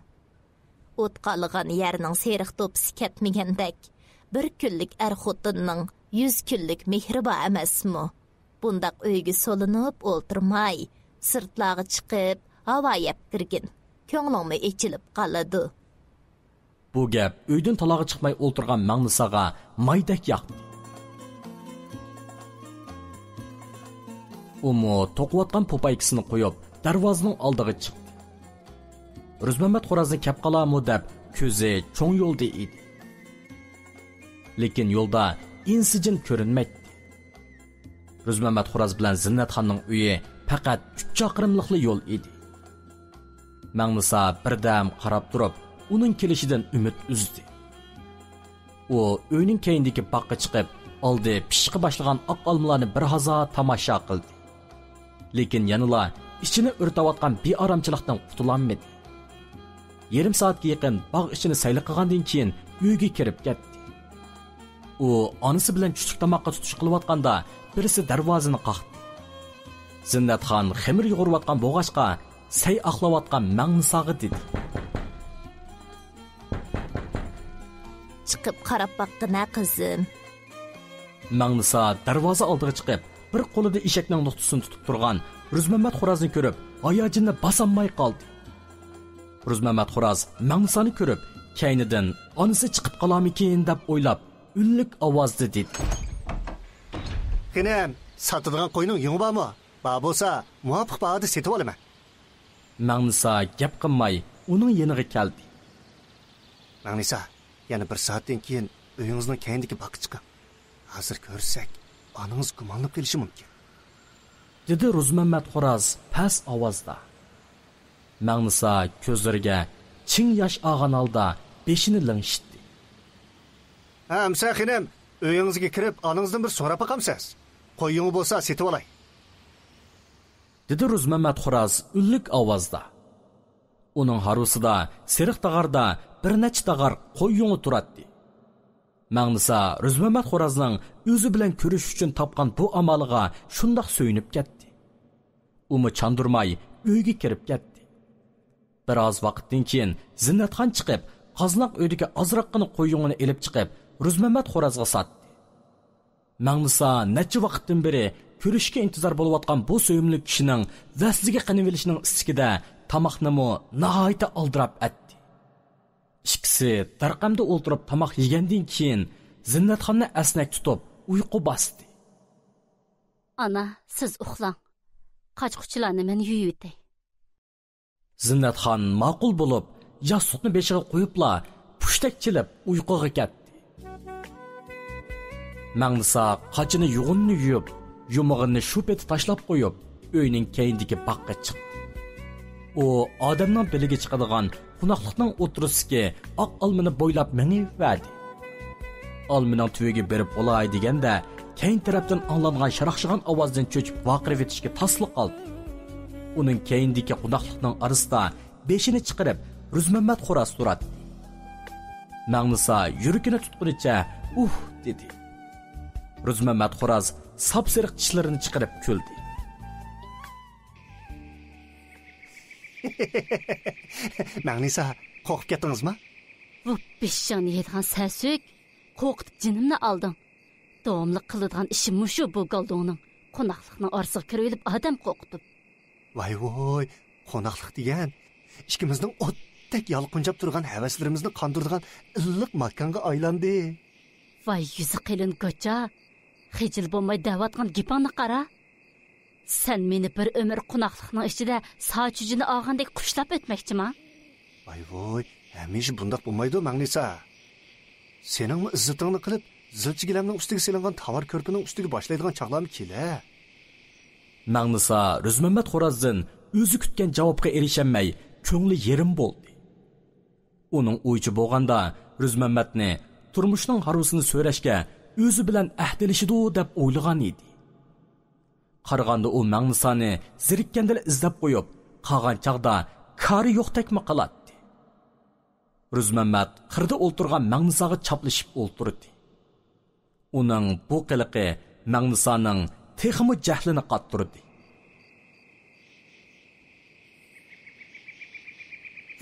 ئوت قالىغان يەرنىڭ سېرىق دوپپىسى كەتمىگەندەك، بىر كۈنلۈك ئەر-خوتۇننىڭ يۈز كۈنلۈك مېھرى بار ئەمەسمۇ؟ بۇنداق ئۆيگە سولىنىپ ئولتۇرماي، سىرتلارغا چىقىپ، ھاۋا يەپ كىرگىن. كۆڭلۈڭمۇ ئېچىلىپ قالىدۇ. بۇ گەپ ئۆيدىن تالاغا چىقماي ئولتۇرغان مەڭنىساغا مايدەك ياقتى. ئۇمۇ توقۇۋاتقان پوپايكىسىنى قويۇپ، دەرۋازىنىڭ ئالدىغا چىقتى. رۇزمەممەت خورازنى كەپ قالارمۇ دەپ، كۆزى چوڭ يولدا ئىدى. لېكىن يولدا ئىنسىجىن كۆرۈنمەيتتى. رۇزمەممەت خوراز بىلەن زىننەتخاننىڭ ئۆيى پەقەت ئۈچ چاقىرىملىقلا يول ئىدى. مەڭنىسا بىردەم قاراپ تۇرۇپ، ئۇنىڭ كېلىشىدىن ئۈمىد ئۈزدى. ئۇ ئۆينىڭ كەينىدىكى باغقا چىقىپ، ئالدى پىشىشقا باشلىغان ئاق ئالمىلارنى بىر ھازا تاماشا قىلدى. لېكىن يەنىلا ئىچىنى ئۆرتەۋاتقان بىئارامچىلىقتىن قۇتۇلالمىدى. يېرىم سائەتكە يېقىن باغ ئىچىنى سەيلە قىلغاندىن كېيىن ئۆيگە كىرىپ كەتتى. ئۇ ئانىسى بىلەن چۈشلۈك تاماققا تۇتۇش قىلىۋاتقاندا، بىرسى دەرۋازىنى قاقتى. زىننەتخان خېمىر يۇغۇرۇۋاتقان بولغاچقا، سەي ئاقلاۋاتقان مەڭنىساغا دېدى. چىقىپ قاراپ باققىنە، قىزىم. مەڭنىسا دەرۋازا ئالدىغا چىقىپ، بىر قولىدا ئېشەكنىڭ نوختىسىنى تۇتۇپ تۇرغان رۇزمەممەت خورازنى كۆرۈپ، ھاياجىنىنى باسالماي قالدى. رۇزمەممەت خوراز مەڭنىسانى كۆرۈپ، كەينىدىن ئانىسى چىقىپ قالارمىكىن دەپ ئويلاپ، ئۈنلۈك ئاۋازدا دېدى. خېنىم، ساتىدىغان قوينىڭ يۇڭى بارمۇ؟ بار بولسا، مۇۋاپىق باھادا سېتىۋالىمەن. مەڭنىسا گەپ قىلماي، ئۇنىڭ يېنىغا كەلدى. مەڭنىسا، يەنە بىر سائەتتىن كېيىن ئۆيىڭىزنىڭ كەينىدىكى باغقا چىقىڭ. ھازىر كۆرسەك، ئانىڭىز گۇمانلىنىپ قېلىشى مۇمكىن. دېدى رۇزمەممەت خوراز پەس ئاۋازدا. مەڭنىسا كۆزلىرىگە چىڭ ياش ئالغان ھالدا بېشىنى لىڭشىتتى. ھە، ئەمسە خېنىم، ئۆيىڭىزگە كىرىپ، ئانىڭىزدىن بىر سوراپ باقامسىز؟ قوي يۇڭى بولسا سېتىۋالاي. دېدى رۇزمەممەت خوراز ئۈنلۈك ئاۋازدا. ئۇنىڭ ھارۋىسىدا سېرىق تاغاردا بىر نەچچە تاغار قوي يۇڭى تۇراتتى. مەڭنىسا رۇزمەممەت خورازنىڭ ئۆزى بىلەن كۆرۈشۈش ئۈچۈن تاپقان بۇ ئامالىغا شۇنداق سۆيۈنۈپ كەتتى. ئۇمۇ چاندۇرماي ئۆيگە كىرىپ كەتتى. بىراز ۋاقىتتىن كېيىن زىننەتخان چىقىپ، قازناق ئۆيدىكى ئازراققىنا قوي يۇڭىنى ئېلىپ چىقىپ، رۇزمەمەت خورازغا ساتتى. مەڭنىسا نەچچە ۋاقىتتىن بېرى كۆرۈشۈشكە ئىنتىزار بولۇۋاتقان بۇ سۆيۈملۈك كىشىنىڭ ۋەسلىگە قېنىۋېلىشىنىڭ ئىسسىكىدە تاماقنىمۇ ناھايىتى ئالدىراپ ئەتتى. ئىككىسى دەرقەمدە ئولتۇرۇپ تاماق يېگەندىن كېيىن، زىننەتخاننى ئەسنەك تۇتۇپ ئۇيقۇ باستى. ئانا، سىز ئۇخلاڭ. قاچا-قۇچىلارنى مەن يۇيۇۋېتەي. زىننەتخان ماقۇل بولۇپ، ياستۇقنى بېشىغا قويۇپلا، پۇشتەك چېلىپ ئۇيقۇغا كەتتى. مەڭنىسا قاچىنى يۇغىنىنى يۇيۇپ، يۇمىغىنىنى شۇ پېتى تاشلاپ قويۇپ، ئۆينىڭ كەينىدىكى باغقا چىقتى. ئۇ ئادەمنىڭ بىلىگە چىقىدىغان قوناقلىقنىڭ ئوتتۇرىسىدىكى ئاق ئالمىنى بويلاپ مېڭىۋەردى. ئالمىنىڭ تۈۋىگە بېرىپ بولاي دېگەندە، كەينى تەرەپتىن ئاڭلانغان شاراقشىغان ئاۋازدىن چۆچۈپ ۋارقىراۋېتىشكە تاسلا قالدى. ئۇنىڭ كەينىدىكى قوناقلىقنىڭ ئارىسىدا بېشىنى چىقىرىپ، رۇزمەمەت خوراز تۇراتتى. مەڭنىسا يۈرىكىنى تۇتقىنىچە «ئۇھ» دېدى. رۇزمەمەت خوراز ساپسېرىق چىشلىرىنى چىقىرىپ كۈلدى. مەڭنىسا، قورقۇپ كەتتىڭىزما؟ بۇ بېشىڭنى يەيدىغان سەرسۆك، قورقۇتۇپ جېنىمنى ئالدىڭ. داۋاملىق قىلىدىغان ئىشى مۇشۇ بۇ گالدۇڭنىڭ، قوناقلىقنىڭ ئارىسىغا كىرىۋېلىپ ئادەم قورقۇتۇپ. ۋاي ۋوي، قوناقلىق دېگەن ئىككىمىزنىڭ ئوتتەك يالقۇنجاپ تۇرغان ھەۋەسلىرىمىزنى قاندۇرىدىغان ئىللىق ماكانغا ئايلاندى. ۋاي يۈزى قېلىن گاچا، خىجىل بولماي دەۋاتقان گېپىڭنى قارا. سەن مېنى بىر ئۆمۈر قوناقلىقنىڭ ئىچىدە سا چۈجىنى ئالغاندەك قۇشلاپ ئۆتمەكچىما؟ ۋاي ۋوي، ھەمىشە بۇنداق بولمايدۇ، مەڭنىسا. سېنىڭمۇ ئىززىتىڭنى قىلىپ، زىلچىگىلەمنىڭ ئۈستىگە سېلىنغان تاۋار كۆرپىنىڭ ئۈستىگە باشلايدىغان چاغلارمۇ كېلە. مەڭنىسا رۇزمەمەت خورازدىن ئۆزى كۈتكەن جاۋابقا ئېرىشەلمەي، كۆڭلى يېرىم بولدى. ئۇنىڭ ئويىچە بولغاندا، رۇزمەمەتنى تۇرمۇشنىڭ ھارۋىسىنى سۆرەشكە ئۆزى بىلەن ئەھدىلىشىدۇ دەپ ئويلىغان ئىدى. قارىغاندا ئۇ مەڭنىسانى زېرىككەندىلا ئىزدەپ قويۇپ، قالغان چاغدا كارى يوقتەكمۇ قالاتتى. رۇزمەمەت قىردا ئولتۇرغان مەڭنىساغا چاپلىشىپ ئولتۇردى. ئۇنىڭ بۇ قىلىقى مەڭنىسانىڭ تېخىمۇ جەھلىنى قاتتۇردى.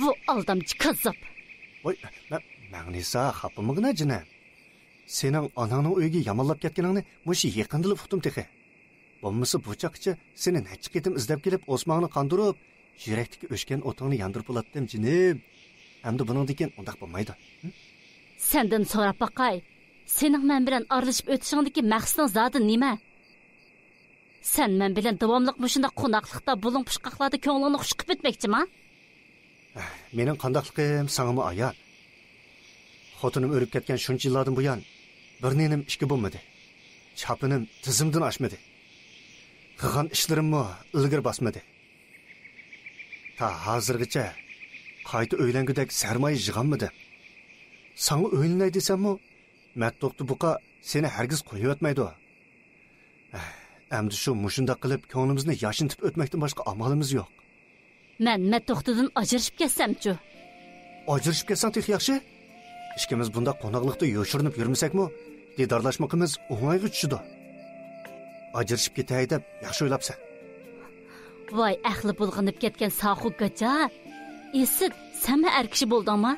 ۋۇ ئالدامچى كاززاپ! ۋاي، مە-، مەڭنىسا، خاپىمىغىنا جېنىم. سېنىڭ ئاناڭنىڭ ئۆيىگە يامانلاپ كەتكىنىڭنى مۇشۇ يېقىندىلا ئۇقتۇم تېخى. بولمىسا بۇ چاغقىچە سېنى نەچچە قېتىم ئىزدەپ كېلىپ، ئوسماڭنى قاندۇرۇپ، يۈرەكتىكى ئۆچكەن ئوتۇڭنى ياندۇرۇپ بولاتتىم، جېنىم. ئەمدى بۇنىڭدىن كېيىن ئۇنداق بولمايدۇ. ھە؟ سەندىن سوراپ باقاي، سېنىڭ مەن بىلەن ئارىلىشىپ ئۆتۈشۈڭدىكى مەقسىتىڭ زادى نېمە؟ سەن مەن بىلەن داۋاملىق مۇشۇنداق قوناقلىقتا، بۇلۇڭ-پۇشقاقلاردا كۆڭلۈڭنى خۇش قىلىپ ئۆتمەكچىما؟ مېنىڭ قانداقلىقىم ساڭىمۇ ئايان. خوتۇنۇم ئۆلۈپ كەتكەن شۇنچە يىللاردىن بۇيان، بىر نېنىم ئىچكى بولمىدى. چاپىنىم تىزىمدىن ئاشمىدى. قىلغان ئىشلىرىممۇ ئىلگىرى باسمىدى. تا ھازىرغىچە قايتا ئۆيلەنگۈدەك سەرمايە يىغالمىدىم. ساڭا ئۆيلىنەي دېسەممۇ، مەتتوقتى بۇقا سېنى ھەرگىز قويۇۋەتمەيدۇ. ئەمدى شۇ مۇشۇنداق قىلىپ كۆڭلىمىزنى ياشنىتىپ ئۆتمەكتىن باشقا ئامالىمىز يوق. مەن مەتتوقتىدىن ئاجرىشىپ كەتسەمچۇ؟ ئاجرىشىپ كەتسەڭ تېخى ياخشى. ئىككىمىز بۇنداق قوناقلىقتا يوشۇرۇنۇپ يۈرمىسەكمۇ، دىدارلاشمىقىمىز ئوڭايغا چۈشىدۇ. ئاجرىشىپ كېتەي دەپ ياخشى ئويلاپسەن. ۋاي ئەقلى بۇلغىنىپ كەتكەن ساخۇ گاچا! ئىسىت، سەنمۇ ئەر كىشى بولدۇڭما؟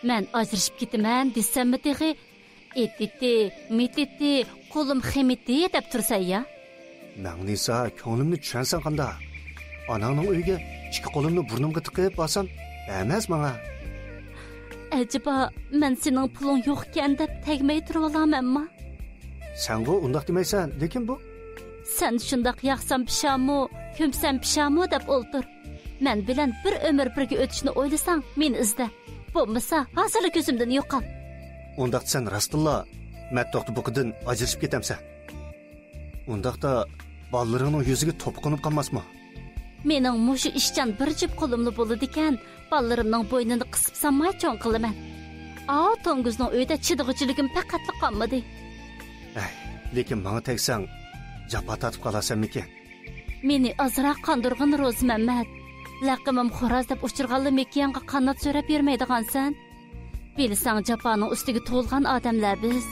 مەن ئاجرىشىپ كېتىمەن دېسەممۇ تېخى، ئېتىتى، مېتىتى، قولۇم خېمىتى دەپ تۇرسەن يا. مەڭنىسا، كۆڭلۈمنى چۈشەنسەڭ قانداق؟ ئاناڭنىڭ ئۆيىگە ئىككى قولۇمنى بۇرنۇمغا تىقىپ بارسام ئەمەس ماڭا. ئەجەبا، مەن سېنىڭ پۇلۇڭ يوقكەن دەپ تەگمەي تۇرۇۋالامەنما؟ سەنغۇ ئۇنداق دېمەيسەن، لېكىن بۇ. سەن شۇنداق ياقسام پىشامۇ، كۆمسەم پىشامۇ دەپ ئولتۇر. مەن بىلەن بىر ئۆمۈر بىرگە ئۆتۈشنى ئويلىساڭ، مېنى ئىزدە. بولمىسا، ھازىرلا كۆزۈمدىن يوقال. ئۇنداقتا سەن راستتىنلا مەتتوقتى بۇقىدىن ئاجرىشىپ كېتەمسەن؟ ئۇنداقتا بالىلىرىڭنىڭ يۈزىگە توپا قونۇپ قالماسمۇ؟ مېنىڭ مۇشۇ ئىشچان بىر جۈپ قولۇملا بولىدىكەن، بالىلىرىمنىڭ بوينىنى قىسىپ سالماي چوڭ قىلىمەن. ئاۋۇ توڭگۇزنىڭ ئۆيىدە چىدىغۇچىلىكىم پەقەتلا قالمىدى. ئەي، لېكىن ماڭا تەگسەڭ، جاپا تارتىپ قالارسەنمىكىن؟ مېنى ئازراق قاندۇرغىن، روزىمەممەت. لەقىمىم خوراز دەپ ئۇچۇرغانلا مېكىياڭغا قانات سۆرەپ يۈرمەيدىغانسەن. بىلسەڭ، جاپانىڭ ئۈستىگە تۇغۇلغان ئادەملەر بىز.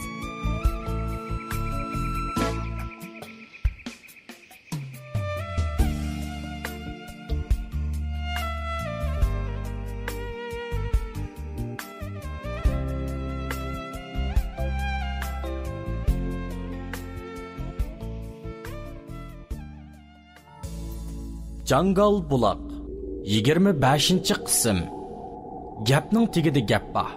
جاڭگال بۇلاق، يىگىرمە بەشىنچى قىسىم. گەپنىڭ تېگىدە گەپ بار.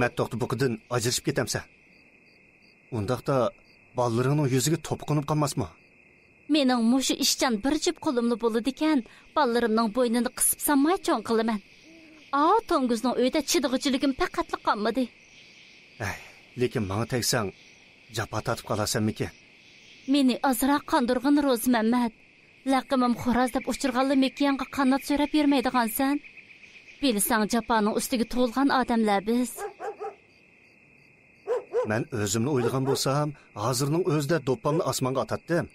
مەت توختى بۇقىدىن ئاجرىشىپ كېتەمسەن؟ ئۇنداقتا بالىلىرىڭنىڭ يۈزىگە توپا قونۇپ قالماسمۇ؟ مېنىڭ مۇشۇ ئىشچان بىر جۈپ قولۇملا بولىدىكەن، بالىلىرىمنىڭ بوينىنى قىسىپ سالماي چوڭ قىلىمەن. ئا، توڭگۇزنىڭ ئۆيىدە چىدىغۇچىلىكىم پەقەتلا قالمىدى. ئەي، لېكىن ماڭا تەگسەڭ، جاپا تارتىپ قالارسەنمىكىن؟ مېنى ئازراق قاندۇرغىن، روزىمەممەت. لەقىمىم خوراز دەپ ئۇچۇرغانلا مېكىيانغا قانات سۆرەپ يۈرمەيدىغانسەن. بىلسەڭ، جاپانىڭ ئۈستىگە تۇغۇلغان ئادەملەر بىز. مەن ئۆزۈمنى ئويلىغان بولسام، ھازىرنىڭ ئۆزىدە دوپپامنى ئاسمانغا ئاتاتتىم.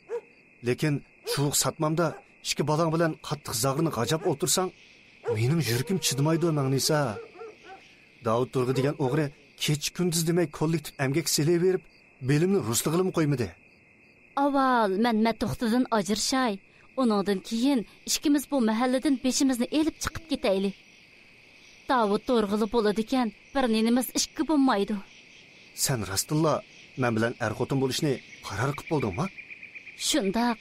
لېكىن چۇۋۇق ساتمامدا ئىككى بالاڭ بىلەن قاتتىق زاغرىنى غاجاپ ئولتۇرساڭ، مېنىڭ يۈرىكىم چىدىمايدۇ، مەڭنىسا. داۋۇت تۇرغى دېگەن ئوغرى كېچە-كۈندۈز دېمەي كوللېكتىپ ئەمگەك سېلىۋېرىپ، بېلىمنى رۇسلىغىلىمۇ قويمىدى. ئاۋۋال مەن مەتتوختىدىن ئاجرىشاي. ئۇنىڭدىن كېيىن ئىككىمىز بۇ مەھەللىدىن بېشىمىزنى ئېلىپ چىقىپ كېتەيلى. داۋۇت تۇرغىلى بولىدىكەن، بىر نېنىمىز ئىككى بولمايدۇ. سەن راستتىنلا مەن بىلەن ئەر-خوتۇن بولۇشنى قارار قىپ بولدۇڭما؟ شۇنداق.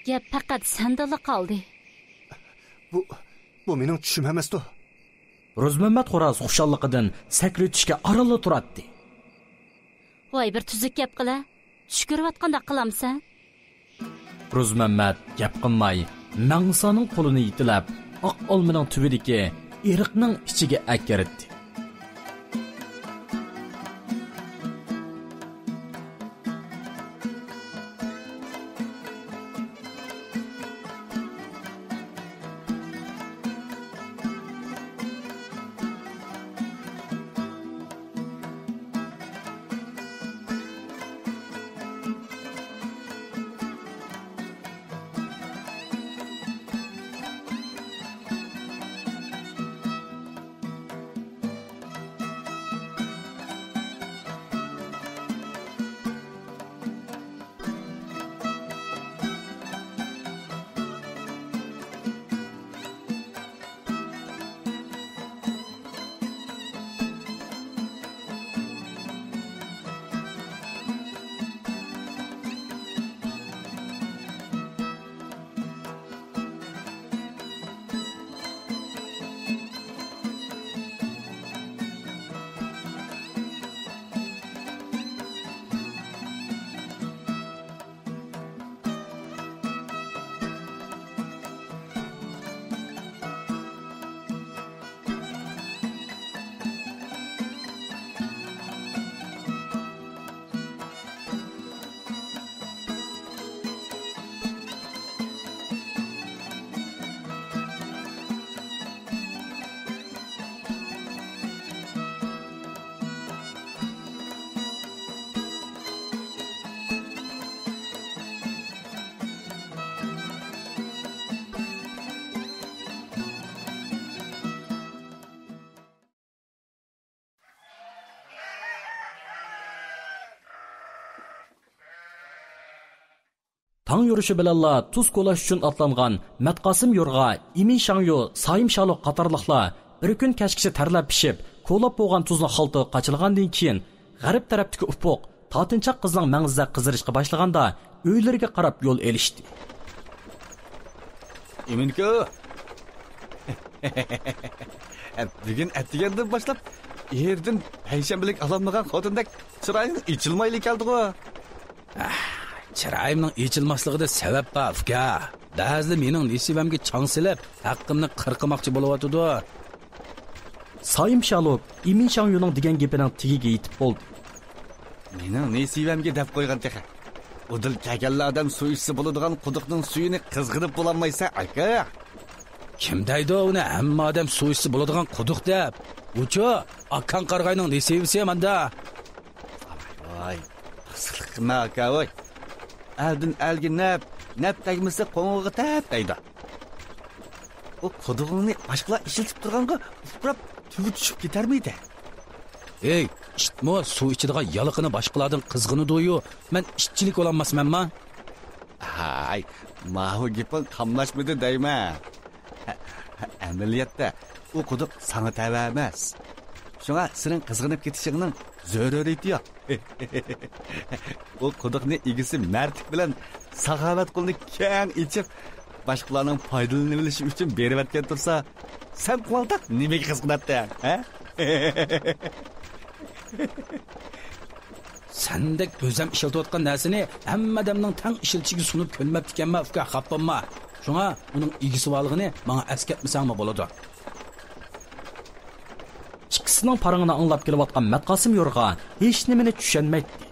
گەپ پەقەت سەندىلا قالدى. بۇ، بۇ مېنىڭ چۈشۈم ئەمەستۇ. روزمەممەت خوراز خۇشاللىقىدىن سەكرىۋېتىشكە ئارانلا تۇراتتى. ۋاي، بىر تۈزۈك گەپ قىلە. چۈش كۆرۈۋاتقاندەك قىلامسەن؟ روزمەممەت گەپ قىلماي، مەڭسانىڭ قولىنى يېتىلەپ، ئاق ئالمىنىڭ تۈۋىدىكى ئېرىقنىڭ ئىچىگە ئەكىردى. تاڭ يورۇشى بىلەنلا تۇز كولاش ئۈچۈن ئاتلانغان مەتقاسىم يورغا ئىمىن شاڭيۇ، سايىم شالۇق قاتارلىقلار بىر كۈن كەچكىچە تەرلەپ پىشىپ، كولاپ بولغان تۇزنى خالتىغا قاچىلىغاندىن كېيىن، غەرب تەرەپتىكى ئۇپۇق تاتىنچاق قىزنىڭ مەڭزىدە قىزىرىشقا باشلىغاندا، ئۆيلىرىگە قاراپ يول ئېلىشتى. ئىمىنكو! بۈگۈن ئەتىگەندىن باشلاپ ئېرىدىن پەيشەنبىلىك ئالالمىغان خوتۇندەك چىرايىڭ ئېچىلمايلا كەلدىغۇ. ئاھ، چىرايىمنىڭ ئېچىلماسلىقىدا سەۋەب بار، ئۇكا. بەزىلەر مېنىڭ نېسىۋەمگە چاڭ سېلىپ، ھەققىمنى قىرقىماقچى بولۇۋاتىدۇ. سايىم شالۇك ئىمىن شاڭيۇنىڭ دېگەن گېپىنىڭ تېگىگە يېتىپ بولدى. مېنىڭ نېسىۋەمگە دەپ قويغان تېخى. ئۇدۇل كەلگەنلا ئادەم سۇ ئىچسە بولىدىغان قۇدۇقنىڭ سۈيىنى قىزغىنىپ بولالمايسەن، ئاكا. كىم دەيدۇ ئۇنى ھەممە ئادەم سۇ ئىچسە بولىدىغان قۇدۇق دەپ؟ ئۇچۇ، ئاكاڭ قارىغاينىڭ نېسىۋىسى ماندا. ۋاي، پىخسىقلىق قىلما، ئاكا، ۋاي. ئەلدىن ئەلگە نەپ، نەپ تەگمىسە قوڭغۇغا تەپ دەيدۇ. ئۇ قۇدۇقۇڭنى باشقىلار ئىشلىتىپ تۇرغانغا ئۇپراپ تۈۋى چۈشۈپ كېتەرمىدى؟ ئەي، ئىتمۇ سۇ ئىچىدىغان يالىقىنى باشقىلاردىن قىزغىنىدۇيۇ، مەن ئىتچىلىك بولالماسمەنما؟ ھاي، ماۋۇ گېپىڭ قاملاشمىدى دەيمەن. ئەمەلىيەتتە، ئۇ قۇدۇق ساڭا تەۋە ئەمەس. شۇڭا سېنىڭ قىزغىنىپ كېتىشىڭنىڭ زۆرۈرىيىتى يوق. ئۇ قۇدۇقنى ئىگىسى مەردلىك بىلەن ساخاۋەت قولىنى كەڭ ئېچىپ، باشقىلارنىڭ پايدىلىنىۋېلىشى ئۈچۈن بېرىۋەتكەن تۇرسا، سەن قوڭالتاق نېمىگە قىزغىناتتىڭ، ھە؟ سەندەك ئۆزەم ئىشلىتىۋاتقان نەرسىنى ھەممە ئادەمنىڭ تەڭ ئىشلىتىشىگە سۇنۇپ كۆنمەپتىكەنمەن، ئۇكا، خاپا بولما. شۇڭا ئۇنىڭ ئىگىسى بارلىقىنى ماڭا ئەسكەرتمىسەڭمۇ بولىدۇ. ئىككىسىنىڭ پارىڭىنى ئاڭلاپ كېلىۋاتقان مەتقاسىم يورغا ھېچنېمىنى چۈشەنمەيتتى.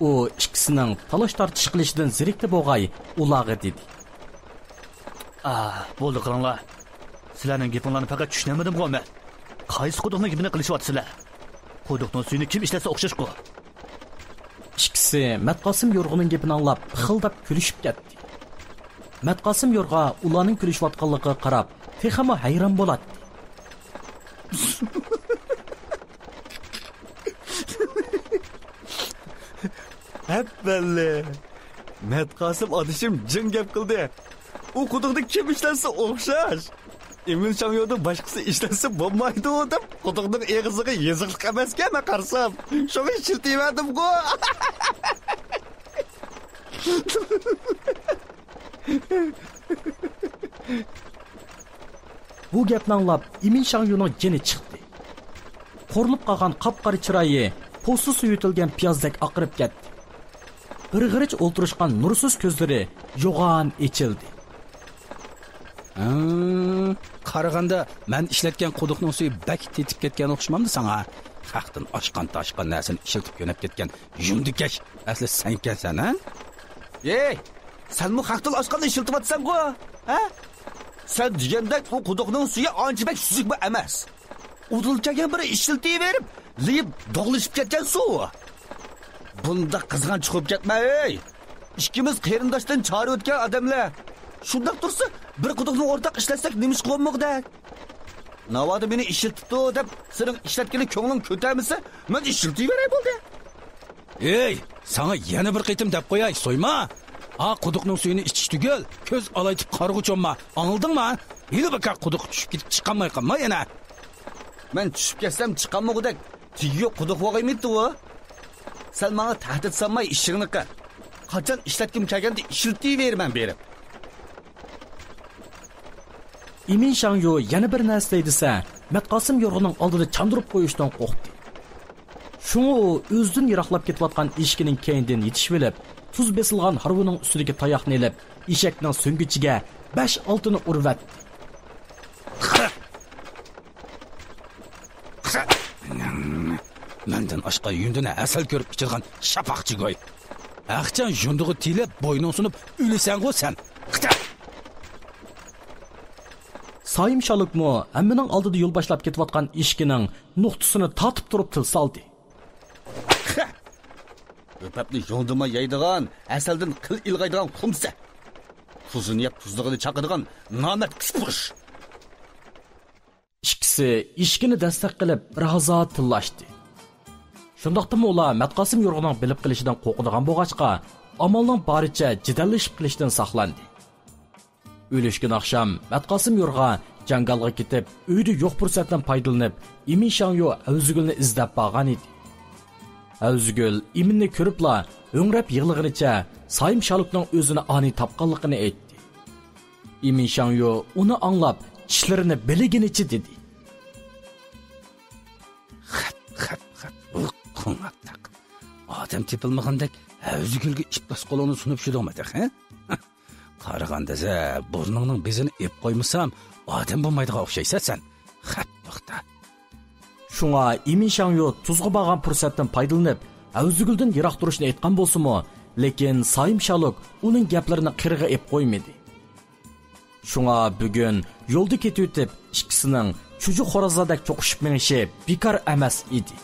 ئۇ ئىككىسىنىڭ تالاش-تارتىش قىلىشىدىن زېرىكتى بولغاي، ئۇلارغا دېدى. ئا، بولدى، قىلىڭلار. سىلەرنىڭ گېپىڭلارنى پەقەت چۈشىنەلمىدىمغۇ مەن؟ قايسى قۇدۇقنىڭ گېپىنى قىلىشىۋاتىسىلەر؟ قۇدۇقنىڭ سۈيىنى كىم ئىشلەتسە ئوخشاشقۇ؟ ئىككىسى مەتقاسىم يورغىنىڭ گېپىنى ئاڭلاپ، ئىخىلداپ كۈلۈشۈپ كەتتى. مەتقاسىم يورغا ئۇلارنىڭ كۈلۈشۈۋاتقانلىقىغا قاراپ، تېخىمۇ ھەيران بولاتتى. ھەپپەللى! مەتقاسىم ئادىشىم جىڭ گەپ قىلدى. ئۇ قۇدۇقنى كىم ئىشلەتسە ئوخشاش. ئىمىن شاڭيودىن باشقىسى ئىشلەتسە بولمايدۇ دەپ، قۇدۇقنىڭ ئېغىزىغا يېزىقلىق ئەمەسكەن، مەن قارىسام. شۇڭا ئىشلىتىۋەردىمغۇ. بۇ گەپنى ئاڭلاپ، ئىمىن شاڭيۇنىڭ جېنى چىقتى. قورۇلۇپ قالغان قاپقارا چىرايى پوستى سۈيۈتۈلگەن پىيازدەك ئاقىرىپ كەتتى. بىر غېرىچ ئولتۇرۇشقان نۇرسىز كۆزلىرى يوغان ئېچىلدى. ھىم، قارىغاندا، مەن ئىشلەتكەن قۇدۇقنىڭ سۈيى بەك تېتىپ كەتكەن ئوخشىمامدۇ ساڭا؟ خەقتىن ئاشقان-تاشقان نەرسىنى ئىشلىتىپ يۆنەپ كەتكەن يۇندىكەش ئەسلى سەنكەنسەن، ھە؟ ھەي، سەنمۇ خەقتىن ئاشقاننى ئىشلىتىۋاتىسەنغۇ، ھە؟ سەن دېگەندەك ئۇ قۇدۇقنىڭ سۈيى ئانچە بەك سۈزۈكمۇ ئەمەس. ئۇدۇل كەلگەن بىرى ئىشلىتىۋېرىپ، لېيىپ داغلىشىپ كەتكەن سۇ. بۇنداق قىزغىن چىقىپ كەتمە، ئەي! ئىككىمىز قېرىنداشتىن چارە ئۆتكەن ئادەملەر. شۇنداق تۇرسا، بىر قۇدۇقنى ئورتاق ئىشلەتسەك نېمە ئىش قىلغانمىغۇدەك؟ ناۋادا مېنى ئىشلىتىپتۇ دەپ، سېنىڭ ئىشلەتكىلى كۆڭلۈڭ كۆتەرمىسە، مەن ئىشلىتىۋېرەي بولدى. ئەي، ساڭا يەنە بىر قېتىم دەپ قوياي، سويما! ئا، قۇدۇقنىڭ سۈيىنى ئىچىش تۈگۈل، كۆز ئالايتىپ قارىغۇچۇ بولما، ئاڭلىدىڭما؟ ھېلى بىكار قۇدۇققا چۈشۈپ كېتىپ چىقالماي قالما يەنە. مەن چۈشۈپ كەتسەم چىقالمىغۇدەك تېگى يوق قۇدۇق بولغىيمىتىۋۇ؟ سەن ماڭا تەھدىت سالماي ئىشىڭنى قىل. قاچان ئىشلەتكۈم كەلگەندە ئىشلىتىۋېرىمەن بېرىپ. ئىمىن شاڭيۇ يەنە بىر نەرسە دەي دېسە، مەتقاسىم يورغىنىڭ ئالدىدا چاندۇرۇپ قويۇشتىن قورقتى. شۇڭا ئۇ ئۆزىدىن يىراقلاپ كېتىۋاتقان ئېشىكىنىڭ كەينىدىن يېتىشىۋېلىپ، تۇز بېسىلغان ھارۋىنىڭ ئۈستىدىكى تاياقنى ئېلىپ، ئېشەكنىڭ سۆڭگىچىگە بەش-ئالتىنى ئۇرۇۋەتتى. مەندىن ئاشقان يۇندىنى ھەسەل كۆرۈپ ئىچىدىغان شاپاقچى گوي. ھەقچان يۇندىغا تېيىلىپ، بوينۇڭ سۇنۇپ ئۆلىسەنغۇ سەن. سايىم شالۇكمۇ ھەممىنىڭ ئالدىدا يول باشلاپ كېتىۋاتقان ئېشىكىنىڭ نۇقتىسىنى تارتىپ تۇرۇپ تىل سالدى. ئۆپەپنى يۇڭدىما يەيدىغان، ھەسەلدىن قىل ئىلغايدىغان خۇمسە. تۇزىنى يەپ تۇزلىغىنى چاقىدىغان نامەرد كۈچپۇش. ئىككىسى ئېشىكىنى دەستەك قىلىپ، بىر ھازا تىللاشتى. شۇنداقتىمۇ ئۇلار مەتقاسىم يورغىنىڭ بىلىپ قېلىشىدىن قورقىدىغان بولغاچقا، ئامالنىڭ بارىچە جېدەللىشىپ قېلىشتىن ساقلاندى. ئۆلۈشكۈن ئاخشام مەتقاسىم يورغا جاڭگالغا كېتىپ، ئۆيدە يوق پۇرسەتتىن پايدىلىنىپ، ئىمىن شاڭيۇ ئەۋزىگۈلنى ئىزدەپ بارغانىدى. ئەۋزىگۈل ئىمىننى كۆرۈپلا ھۆڭرەپ يىغلىغىنىچە سايىم شالۇكنىڭ ئۆزىنى ئانىي تاپقانلىقىنى ئېيتتى. ئىمىن شاڭيۇ ئۇنى ئاڭلاپ، چىشلىرىنى بىلىگىنىچە دېدى. خەپ، خەپ، خەپ، ئۇ قوڭاتاق. ئادەم تېپىلمىغاندەك ئەۋزىگۈلگە ئىپلاس قولۇڭنى سۇنۇپ يۈردۈڭمۇ تېخى، ھە؟ قارىغاندا، بۇرنۇڭنىڭ بېزىنى ئېپ قويمىسام، ئادەم بولمايدىغان ئوخشايسەن سەن. خەپ، توختا. شۇڭا ئىمىن شاڭيۇ تۇزغا بارغان پۇرسەتتىن پايدىلىنىپ، ئەۋزىگۈلدىن يىراق تۇرۇشنى ئېيتقان بولسىمۇ، لېكىن سايىم شالۇك ئۇنىڭ گەپلىرىنى قىرىغا ئېپ قويمىدى. شۇڭا بۈگۈن يولدا كېتىۋېتىپ، ئىككىسىنىڭ چۈجە خورازلاردەك چوقۇشۇپ مېڭىشى بىكار ئەمەس ئىدى.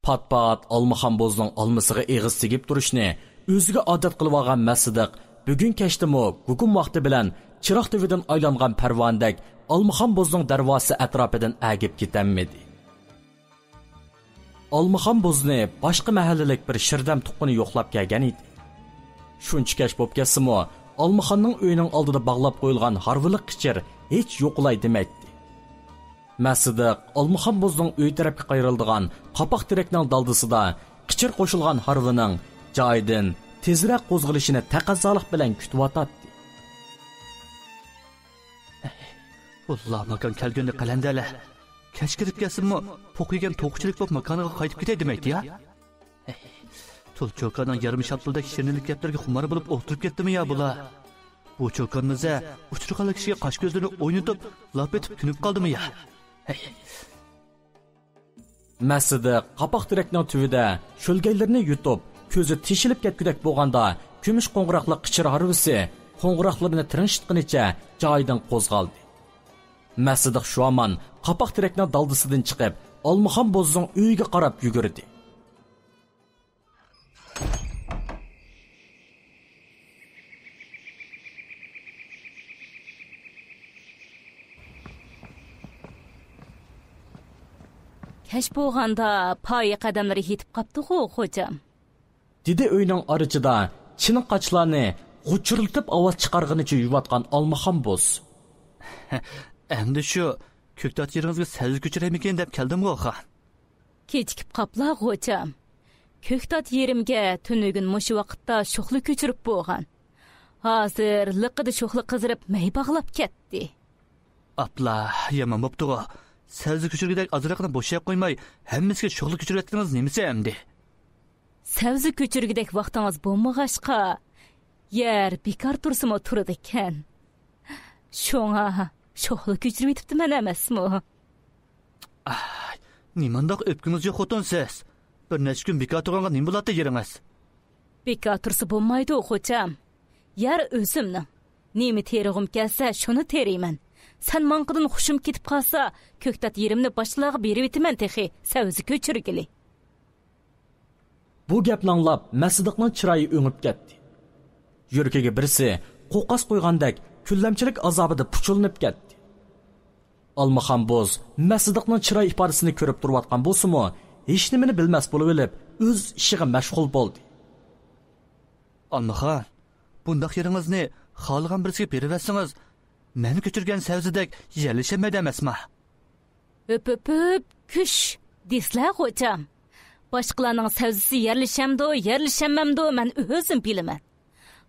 پات-پات ئالمىخان بوزنىڭ ئالمىسىغا ئېغىز تېگىپ تۇرۇشنى ئۆزىگە ئادەت قىلىۋالغان مەسسىدىق بۈگۈن كەچتىمۇ گۇگۇم ۋاقتى بىلەن چىراغ تۈۋىدىن ئايلانغان پەرۋانىدەك ئالمىخان بوزنىڭ دەرۋازىسى ئەتراپىدىن ئەگىپ كېتەلمىدى. ئالمىخان بوزنى باشقا مەھەللىلىك بىر شىردەم تۇغقىنى يوقلاپ كەلگەن ئىدى. شۇنچە كەچ بولۇپ كەتسىمۇ، ئالمىخاننىڭ ئۆيىنىڭ ئالدىدا باغلاپ قويۇلغان ھارۋىلىق قېچىر ھېچ يوقىلاي دېمەيتتى. مەسسىدىق ئالمىخان بوزنىڭ ئۆي تەرەپكە قايرىلىدىغان قاپاق تېرەكنىڭ دالدىسىدا قېچىر قوشۇلغان ھارۋىنىڭ جايىدىن تېزرەك قوزغىلىشىنى تەقەززالىق بىلەن كۈتۈۋاتاتتى. ۋاللا ماكان كەلگۈندە قەلەندەرلەر كەچ كىرىپ كەلسىمۇ، پوق يېگەن توخۇچىلىك بولۇپ ماكانىغا قايتىپ كېتەي دېمەيتتى يا. تۇل چوكاننىڭ يېرىم شاپتۇلدەك شىرنىلىك گەپلىرىگە خۇمار بولۇپ ئولتۇرۇپ كەتتىمۇ يا بۇلار؟ بۇ چوكانمىزە ئۇچرىغانلا كىشىگە قاش كۆزلىرىنى ئوينىتىپ، لاپ ئېتىپ كۆنۈپ قالدىمۇ يا؟ مەسسىدىق قاپاق تېرەكنىڭ تۈۋىدە شۆلگەيلىرىنى يۇتۇپ، كۆزى تېشىلىپ كەتكۈدەك بولغاندا، كۈمۈش قوڭغۇراقلىق قېچىر ھارۋىسى قوڭغۇراقلىرىنى تىرىڭشىتقىنىچە جايىدىن قوزغالدى. مەسسىدىق شۇ ھامان قاپاق تېرەكنىڭ دالدىسىدىن چىقىپ، ئالمىخان بوزنىڭ ئۆيىگە قاراپ يۈگۈردى. كەچ بولغاندا پايە قەدەملىرى يېتىپ قاپتىغۇ، خوجام. دېدى ئۆينىڭ ئارىچىدا چىنە قاچىلارنى غۇچۇرلىتىپ ئاۋاز چىقارغىنىچە يۇيۇۋاتقان ئالمىخان بوز. ئەمدى شۇ كۆكتات يېرىڭىزگە سەۋزە كۆچۈرەيمىكىن دەپ كەلدىمغۇ، خان. كېچىكىپ قاپلا، غوجام. كۆكتات يېرىمگە تۈنۈگۈن مۇشۇ ۋاقىتتا شوخلا كۆچۈرۈپ بولغان. ھازىر لىققىدە شوخلا قىزىرىپ، مەي باغلاپ كەتتى. ئاپلا، يامان بوپتۇغۇ. سەۋزە كۆچۈرگۈدەك ئازراقنى بوشاپ قويماي، ھەممىسىگە شوخلا كۆچۈرۈۋەتكىنىڭىز نېمىسى ئەمدى؟ سەۋزە كۆچۈرگۈدەك ۋاقتىڭىز بولمىغاچقا، يەر بىكار تۇرسىمۇ تۇرىدىكەن. شۇڭا شوخلا كۆچۈرۈۋېتىپتىمەن ئەمەسمۇ؟ ئاي، نېمانداق ئۆپكىڭىز يوق خوتۇن سىز؟ بىر نەچچە كۈن بىكار تۇرغانغا نېمە بولاتتى يېرىڭىز؟ بىكار تۇرسا بولمايدۇ، خوجام. يەر ئۆزۈمنىڭ. نېمە تېرىغۇم كەلسە، شۇنى تېرىيمەن. سەن ماڭقىدىن خۇشۇم كېتىپ قالسا، كۆكتات يېرىمنى باشقىلارغا بېرىۋېتىمەن تېخى، سەۋزە كۆچۈرگىلى. بۇ گەپنى ئاڭلاپ، مەسسىدىقنىڭ چىرايى ئۆڭۈپ كەتتى. يۈرىكىگە بىرسى قوقاس قويغاندەك كۈنلەمچىلىك ئازابىدا پۇچۇلىنىپ كەتتى. ئالمىخان بوز مەسسىدىقنىڭ چىراي ئىپادىسىنى كۆرۈپ تۇرۇۋاتقان بولسىمۇ، ھېچنېمىنى بىلمەس بولۇۋېلىپ، ئۆز ئىشىغا مەشغۇل بولدى. ئالمىخان، بۇنداق يېرىڭىزنى خالىغان بىرسىگە بېرىۋەتسىڭىز، مەن كۆچۈرگەن سەۋزىدەك يەرلىشەلمەيدۇ ئەمەسما؟ ھۆپ، ھۆپ، ھۆپ، كۈش! دېسىلە، غوجام. باشقىلارنىڭ سەۋزىسى يەرلىشەمدۇ، يەرلىشەلمەمدۇ، مەن ئۆزۈم بىلىمەن.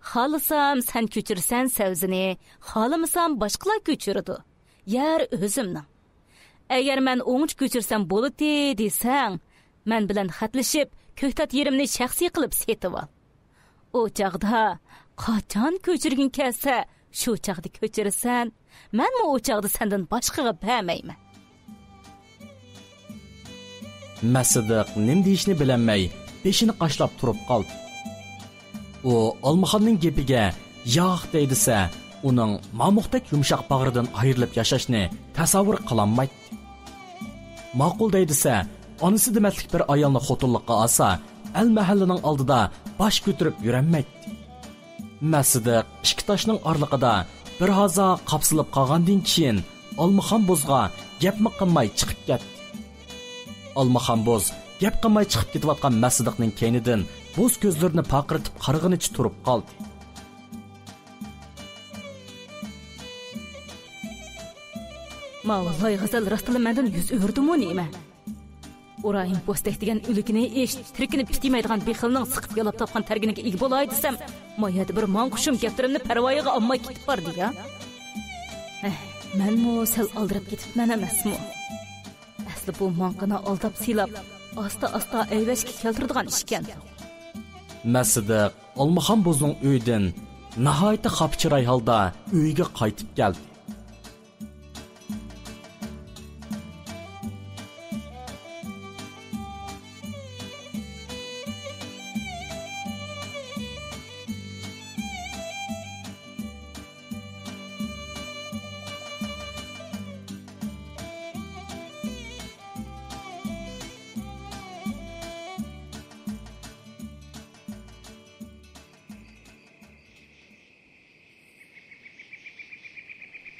خالىسام، سەن كۆچۈرىسەن سەۋزىنى، خالىمىسام، باشقىلار كۆچۈرىدۇ. يەر ئۆزۈمنىڭ. ئەگەر مەن ئوڭچە كۆچۈرسەم بولىتى دېسەڭ، مەن بىلەن خەتلىشىپ، كۆكتات يېرىمنى شەخسىي قىلىپ سېتىۋال. ئۇ چاغدا، قاچان كۆچۈرگۈڭ كەلسە، شۇ چاغدا كۆچۈرىسەن. مەنمۇ ئۇ چاغدا سەندىن باشقىغا بەرمەيمەن. مەسسىدىق نېمە دېيىشنى بىلەلمەي، بېشىنى قاشلاپ تۇرۇپ قالدى. ئۇ ئالمىخاننىڭ گېپىگە ياق دەي دېسە، ئۇنىڭ مامۇقتەك يۇمشاق باغرىدىن ئايرىلىپ ياشاشنى تەسەۋۋۇر قىلالمايتتى. ماقۇل دەي دېسە، ئانىسى دېمەتلىك بىر ئايالنى خوتۇنلۇققا ئالسا، ئەل-مەھەللىنىڭ ئالدىدا باش كۆتۈرۈپ يۈرەلمەيتتى. مەسسىدىق ئىككى تاشنىڭ ئارىلىقىدا بىر ھازا قاپسىلىپ قالغاندىن كېيىن، ئالمىخان بوزغا گەپمۇ قىلماي چىقىپ كەتتى. ئالمىخان بوز گەپ قىلماي چىقىپ كېتىۋاتقان مەسسىدىقنىڭ كەينىدىن بوز كۆزلىرىنى پارقىرىتىپ قارىغىنىچە تۇرۇپ قالدى. ماۋۇ لايغەزەل راستلا مەندىن يۈز ئۆرۈدىمۇ نېمە؟ ئۇرايىم پوستەك دېگەن ئۆلۈكىنى ئېچ، تىرىكىنى پىتىيمەيدىغان بېخىلنىڭ سىقىپ يالاپ تاپقان تەرگىنىگە ئىگە بولاي دېسەم، ما يەردە بىر ماڭقۇشۇم گەپلىرىمنى پەرۋايىغا ئالماي كېتىپ باردى يا. ھەي، مەنمۇ سەل ئالدىراپ كېتىپمەن ئەمەسمۇ؟ ئەسلى بۇ ماڭقىنى ئالداپ سىلاپ، ئاستا-ئاستا ئەيۋەشكە كەلتۈرىدىغان ئىشكەن. مەسسىدىق ئالمىخان بوزنىڭ ئۆيىدىن ناھايىتى خاپا چىراي ھالدا ئۆيىگە قايتىپ كەلدى.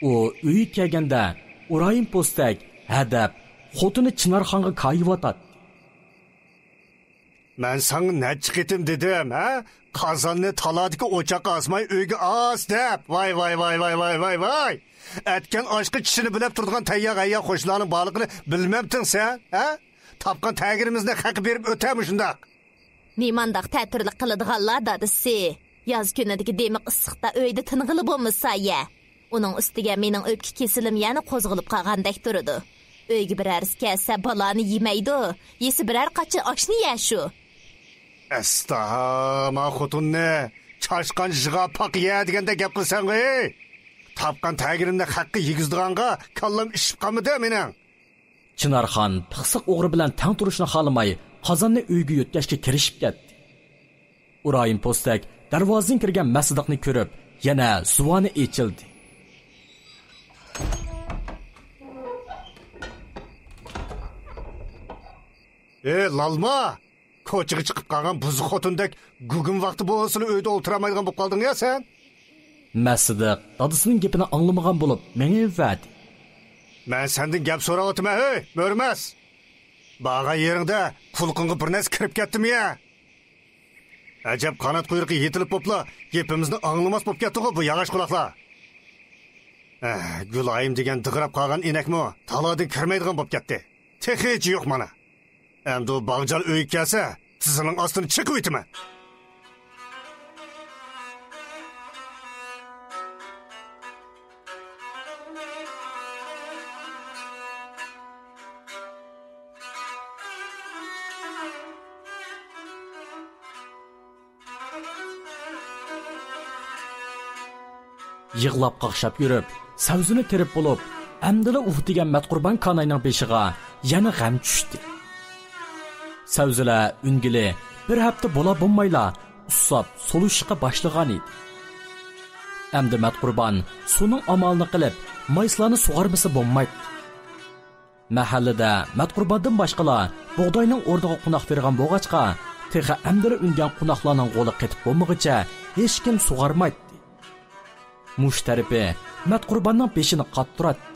ئۇ ئۆيگە كەلگەندە ئۇرايىم پوستەك ھەدەپ خوتۇنى چىنارخانغا كايىۋاتاتتى. مەن ساڭا نەچچە قېتىم دېدىم، ھە؟ قازاننى تالادىكى ئوچاققا ئاسماي ئۆيگە ئاس دەپ. ۋاي، ۋاي، ۋاي، ۋاي، ۋاي، ۋاي، ۋاي. ئەتكەن ئاشقا چىشىنى بىلەپ تۇرىدىغان تەييار ھەييار خوشلارنىڭ بارلىقىنى بىلمەپتىڭ سەن، ھە؟ تاپقان تەگىرىمىزنى خەققە بېرىپ ئۆتە مۇشۇنداق. نېمانداق تەتۈرلۈك قىلىدىغانلار دادىسى؟ ياز كۈنىدىكى دىمىق ئىسسىقتا ئۆيدە تىنغىلى بولمىسا يە. ئۇنىڭ ئۈستىگە مېنىڭ ئۆپكە كېسىلىم يەنە قوزغىلىپ قالغاندەك تۇرىدۇ. ئۆيگە بىرەرسى كەلسە بالانى يېمەيدۇ، يېسە بىرەر قاچا ئاشنى يە شۇ. ئەستا، ما خوتۇننى چاشقان جىغا پاق يە دېگەندەك گەپ قىلساڭغۇ. تاپقان تەگىرىمنى خەققە يېگۈزىدىغانغا كاللام ئىششىپ قالمىدى مېنىڭ. چىنارخان پىخسىق ئوغرى بىلەن تەڭ تۇرۇشنى خالىماي، قازاننى ئۆيگە يۆتكەشكە كىرىشىپ كەتتى. ئۇرايىم پوستەك دەرۋازىدىن كىرگەن مەسسىدىقنى كۆرۈپ، يەنە زۇۋانى ئېچىلدى. ئى، لالما! كوچىغا چىقىپ قالغان بۇزۇق خوتۇندەك گۇگۇم ۋاقتى بولسىلا ئۆيدە ئولتۇرالمايدىغان بولۇپ قالدىڭ يا سەن؟ مەسسىدىق دادىسىنىڭ گېپىنى ئاڭلىمىغان بولۇپ مېڭىۋەردى. مەن سەندىن گەپ سوراۋاتىمەن، ھەي، مۆرىمەس! بارغان يېرىڭدە قۇلىقىڭغا بىر نەرسە كىرىپ كەتتىمۇ يا؟ ئەجەب قانات قۇيرۇقى يېتىلىپ بوپلا گېپىمىزنى ئاڭلىماس بوپ كەتتىغۇ بۇ ياغاچ قۇلاقلار. ئەھ، گۈلايىم دېگەن دىغىراپ قالغان ئىنەكمۇ تالادىن كىرمەيدىغان بوپ كەتتى. تېخىچە يوق مانا. ئەمدى ئۇ باغجال ئۆيگە كەلسە، تىزىنىڭ ئاستىنى چېقىۋېتىمەن. يىغلاپ قاقشاپ يۈرۈپ، سەۋزىنى تېرىپ بولۇپ، ئەمدىلا ئۇھ دېگەن مەتقۇربان كاناينىڭ بېشىغا يەنە غەم چۈشتى. سەۋزىلەر ئۈنگىلى بىر ھەپتە بولا بولمايلا ئۇسساپ سولۇشۇشقا باشلىغان ئىدى. ئەمدى مەتقۇربان سۇنىڭ ئامالىنى قىلىپ، مايسىلارنى سۇغارمىسا بولمايتتى. مەھەللىدە مەتقۇرباندىن باشقىلا بۇغداينىڭ ئورنىغا قوناق بېرىدىغان بولغاچقا، تېخى ئەمدىلا ئۈنگەن قوناقلارنىڭ غولى قېتىپ بولمىغۇچە ھېچكىم سۇغارمايتتى. مۇشۇ تەرىپى مەتقۇرباننىڭ بېشىنى قاتتۇراتتى.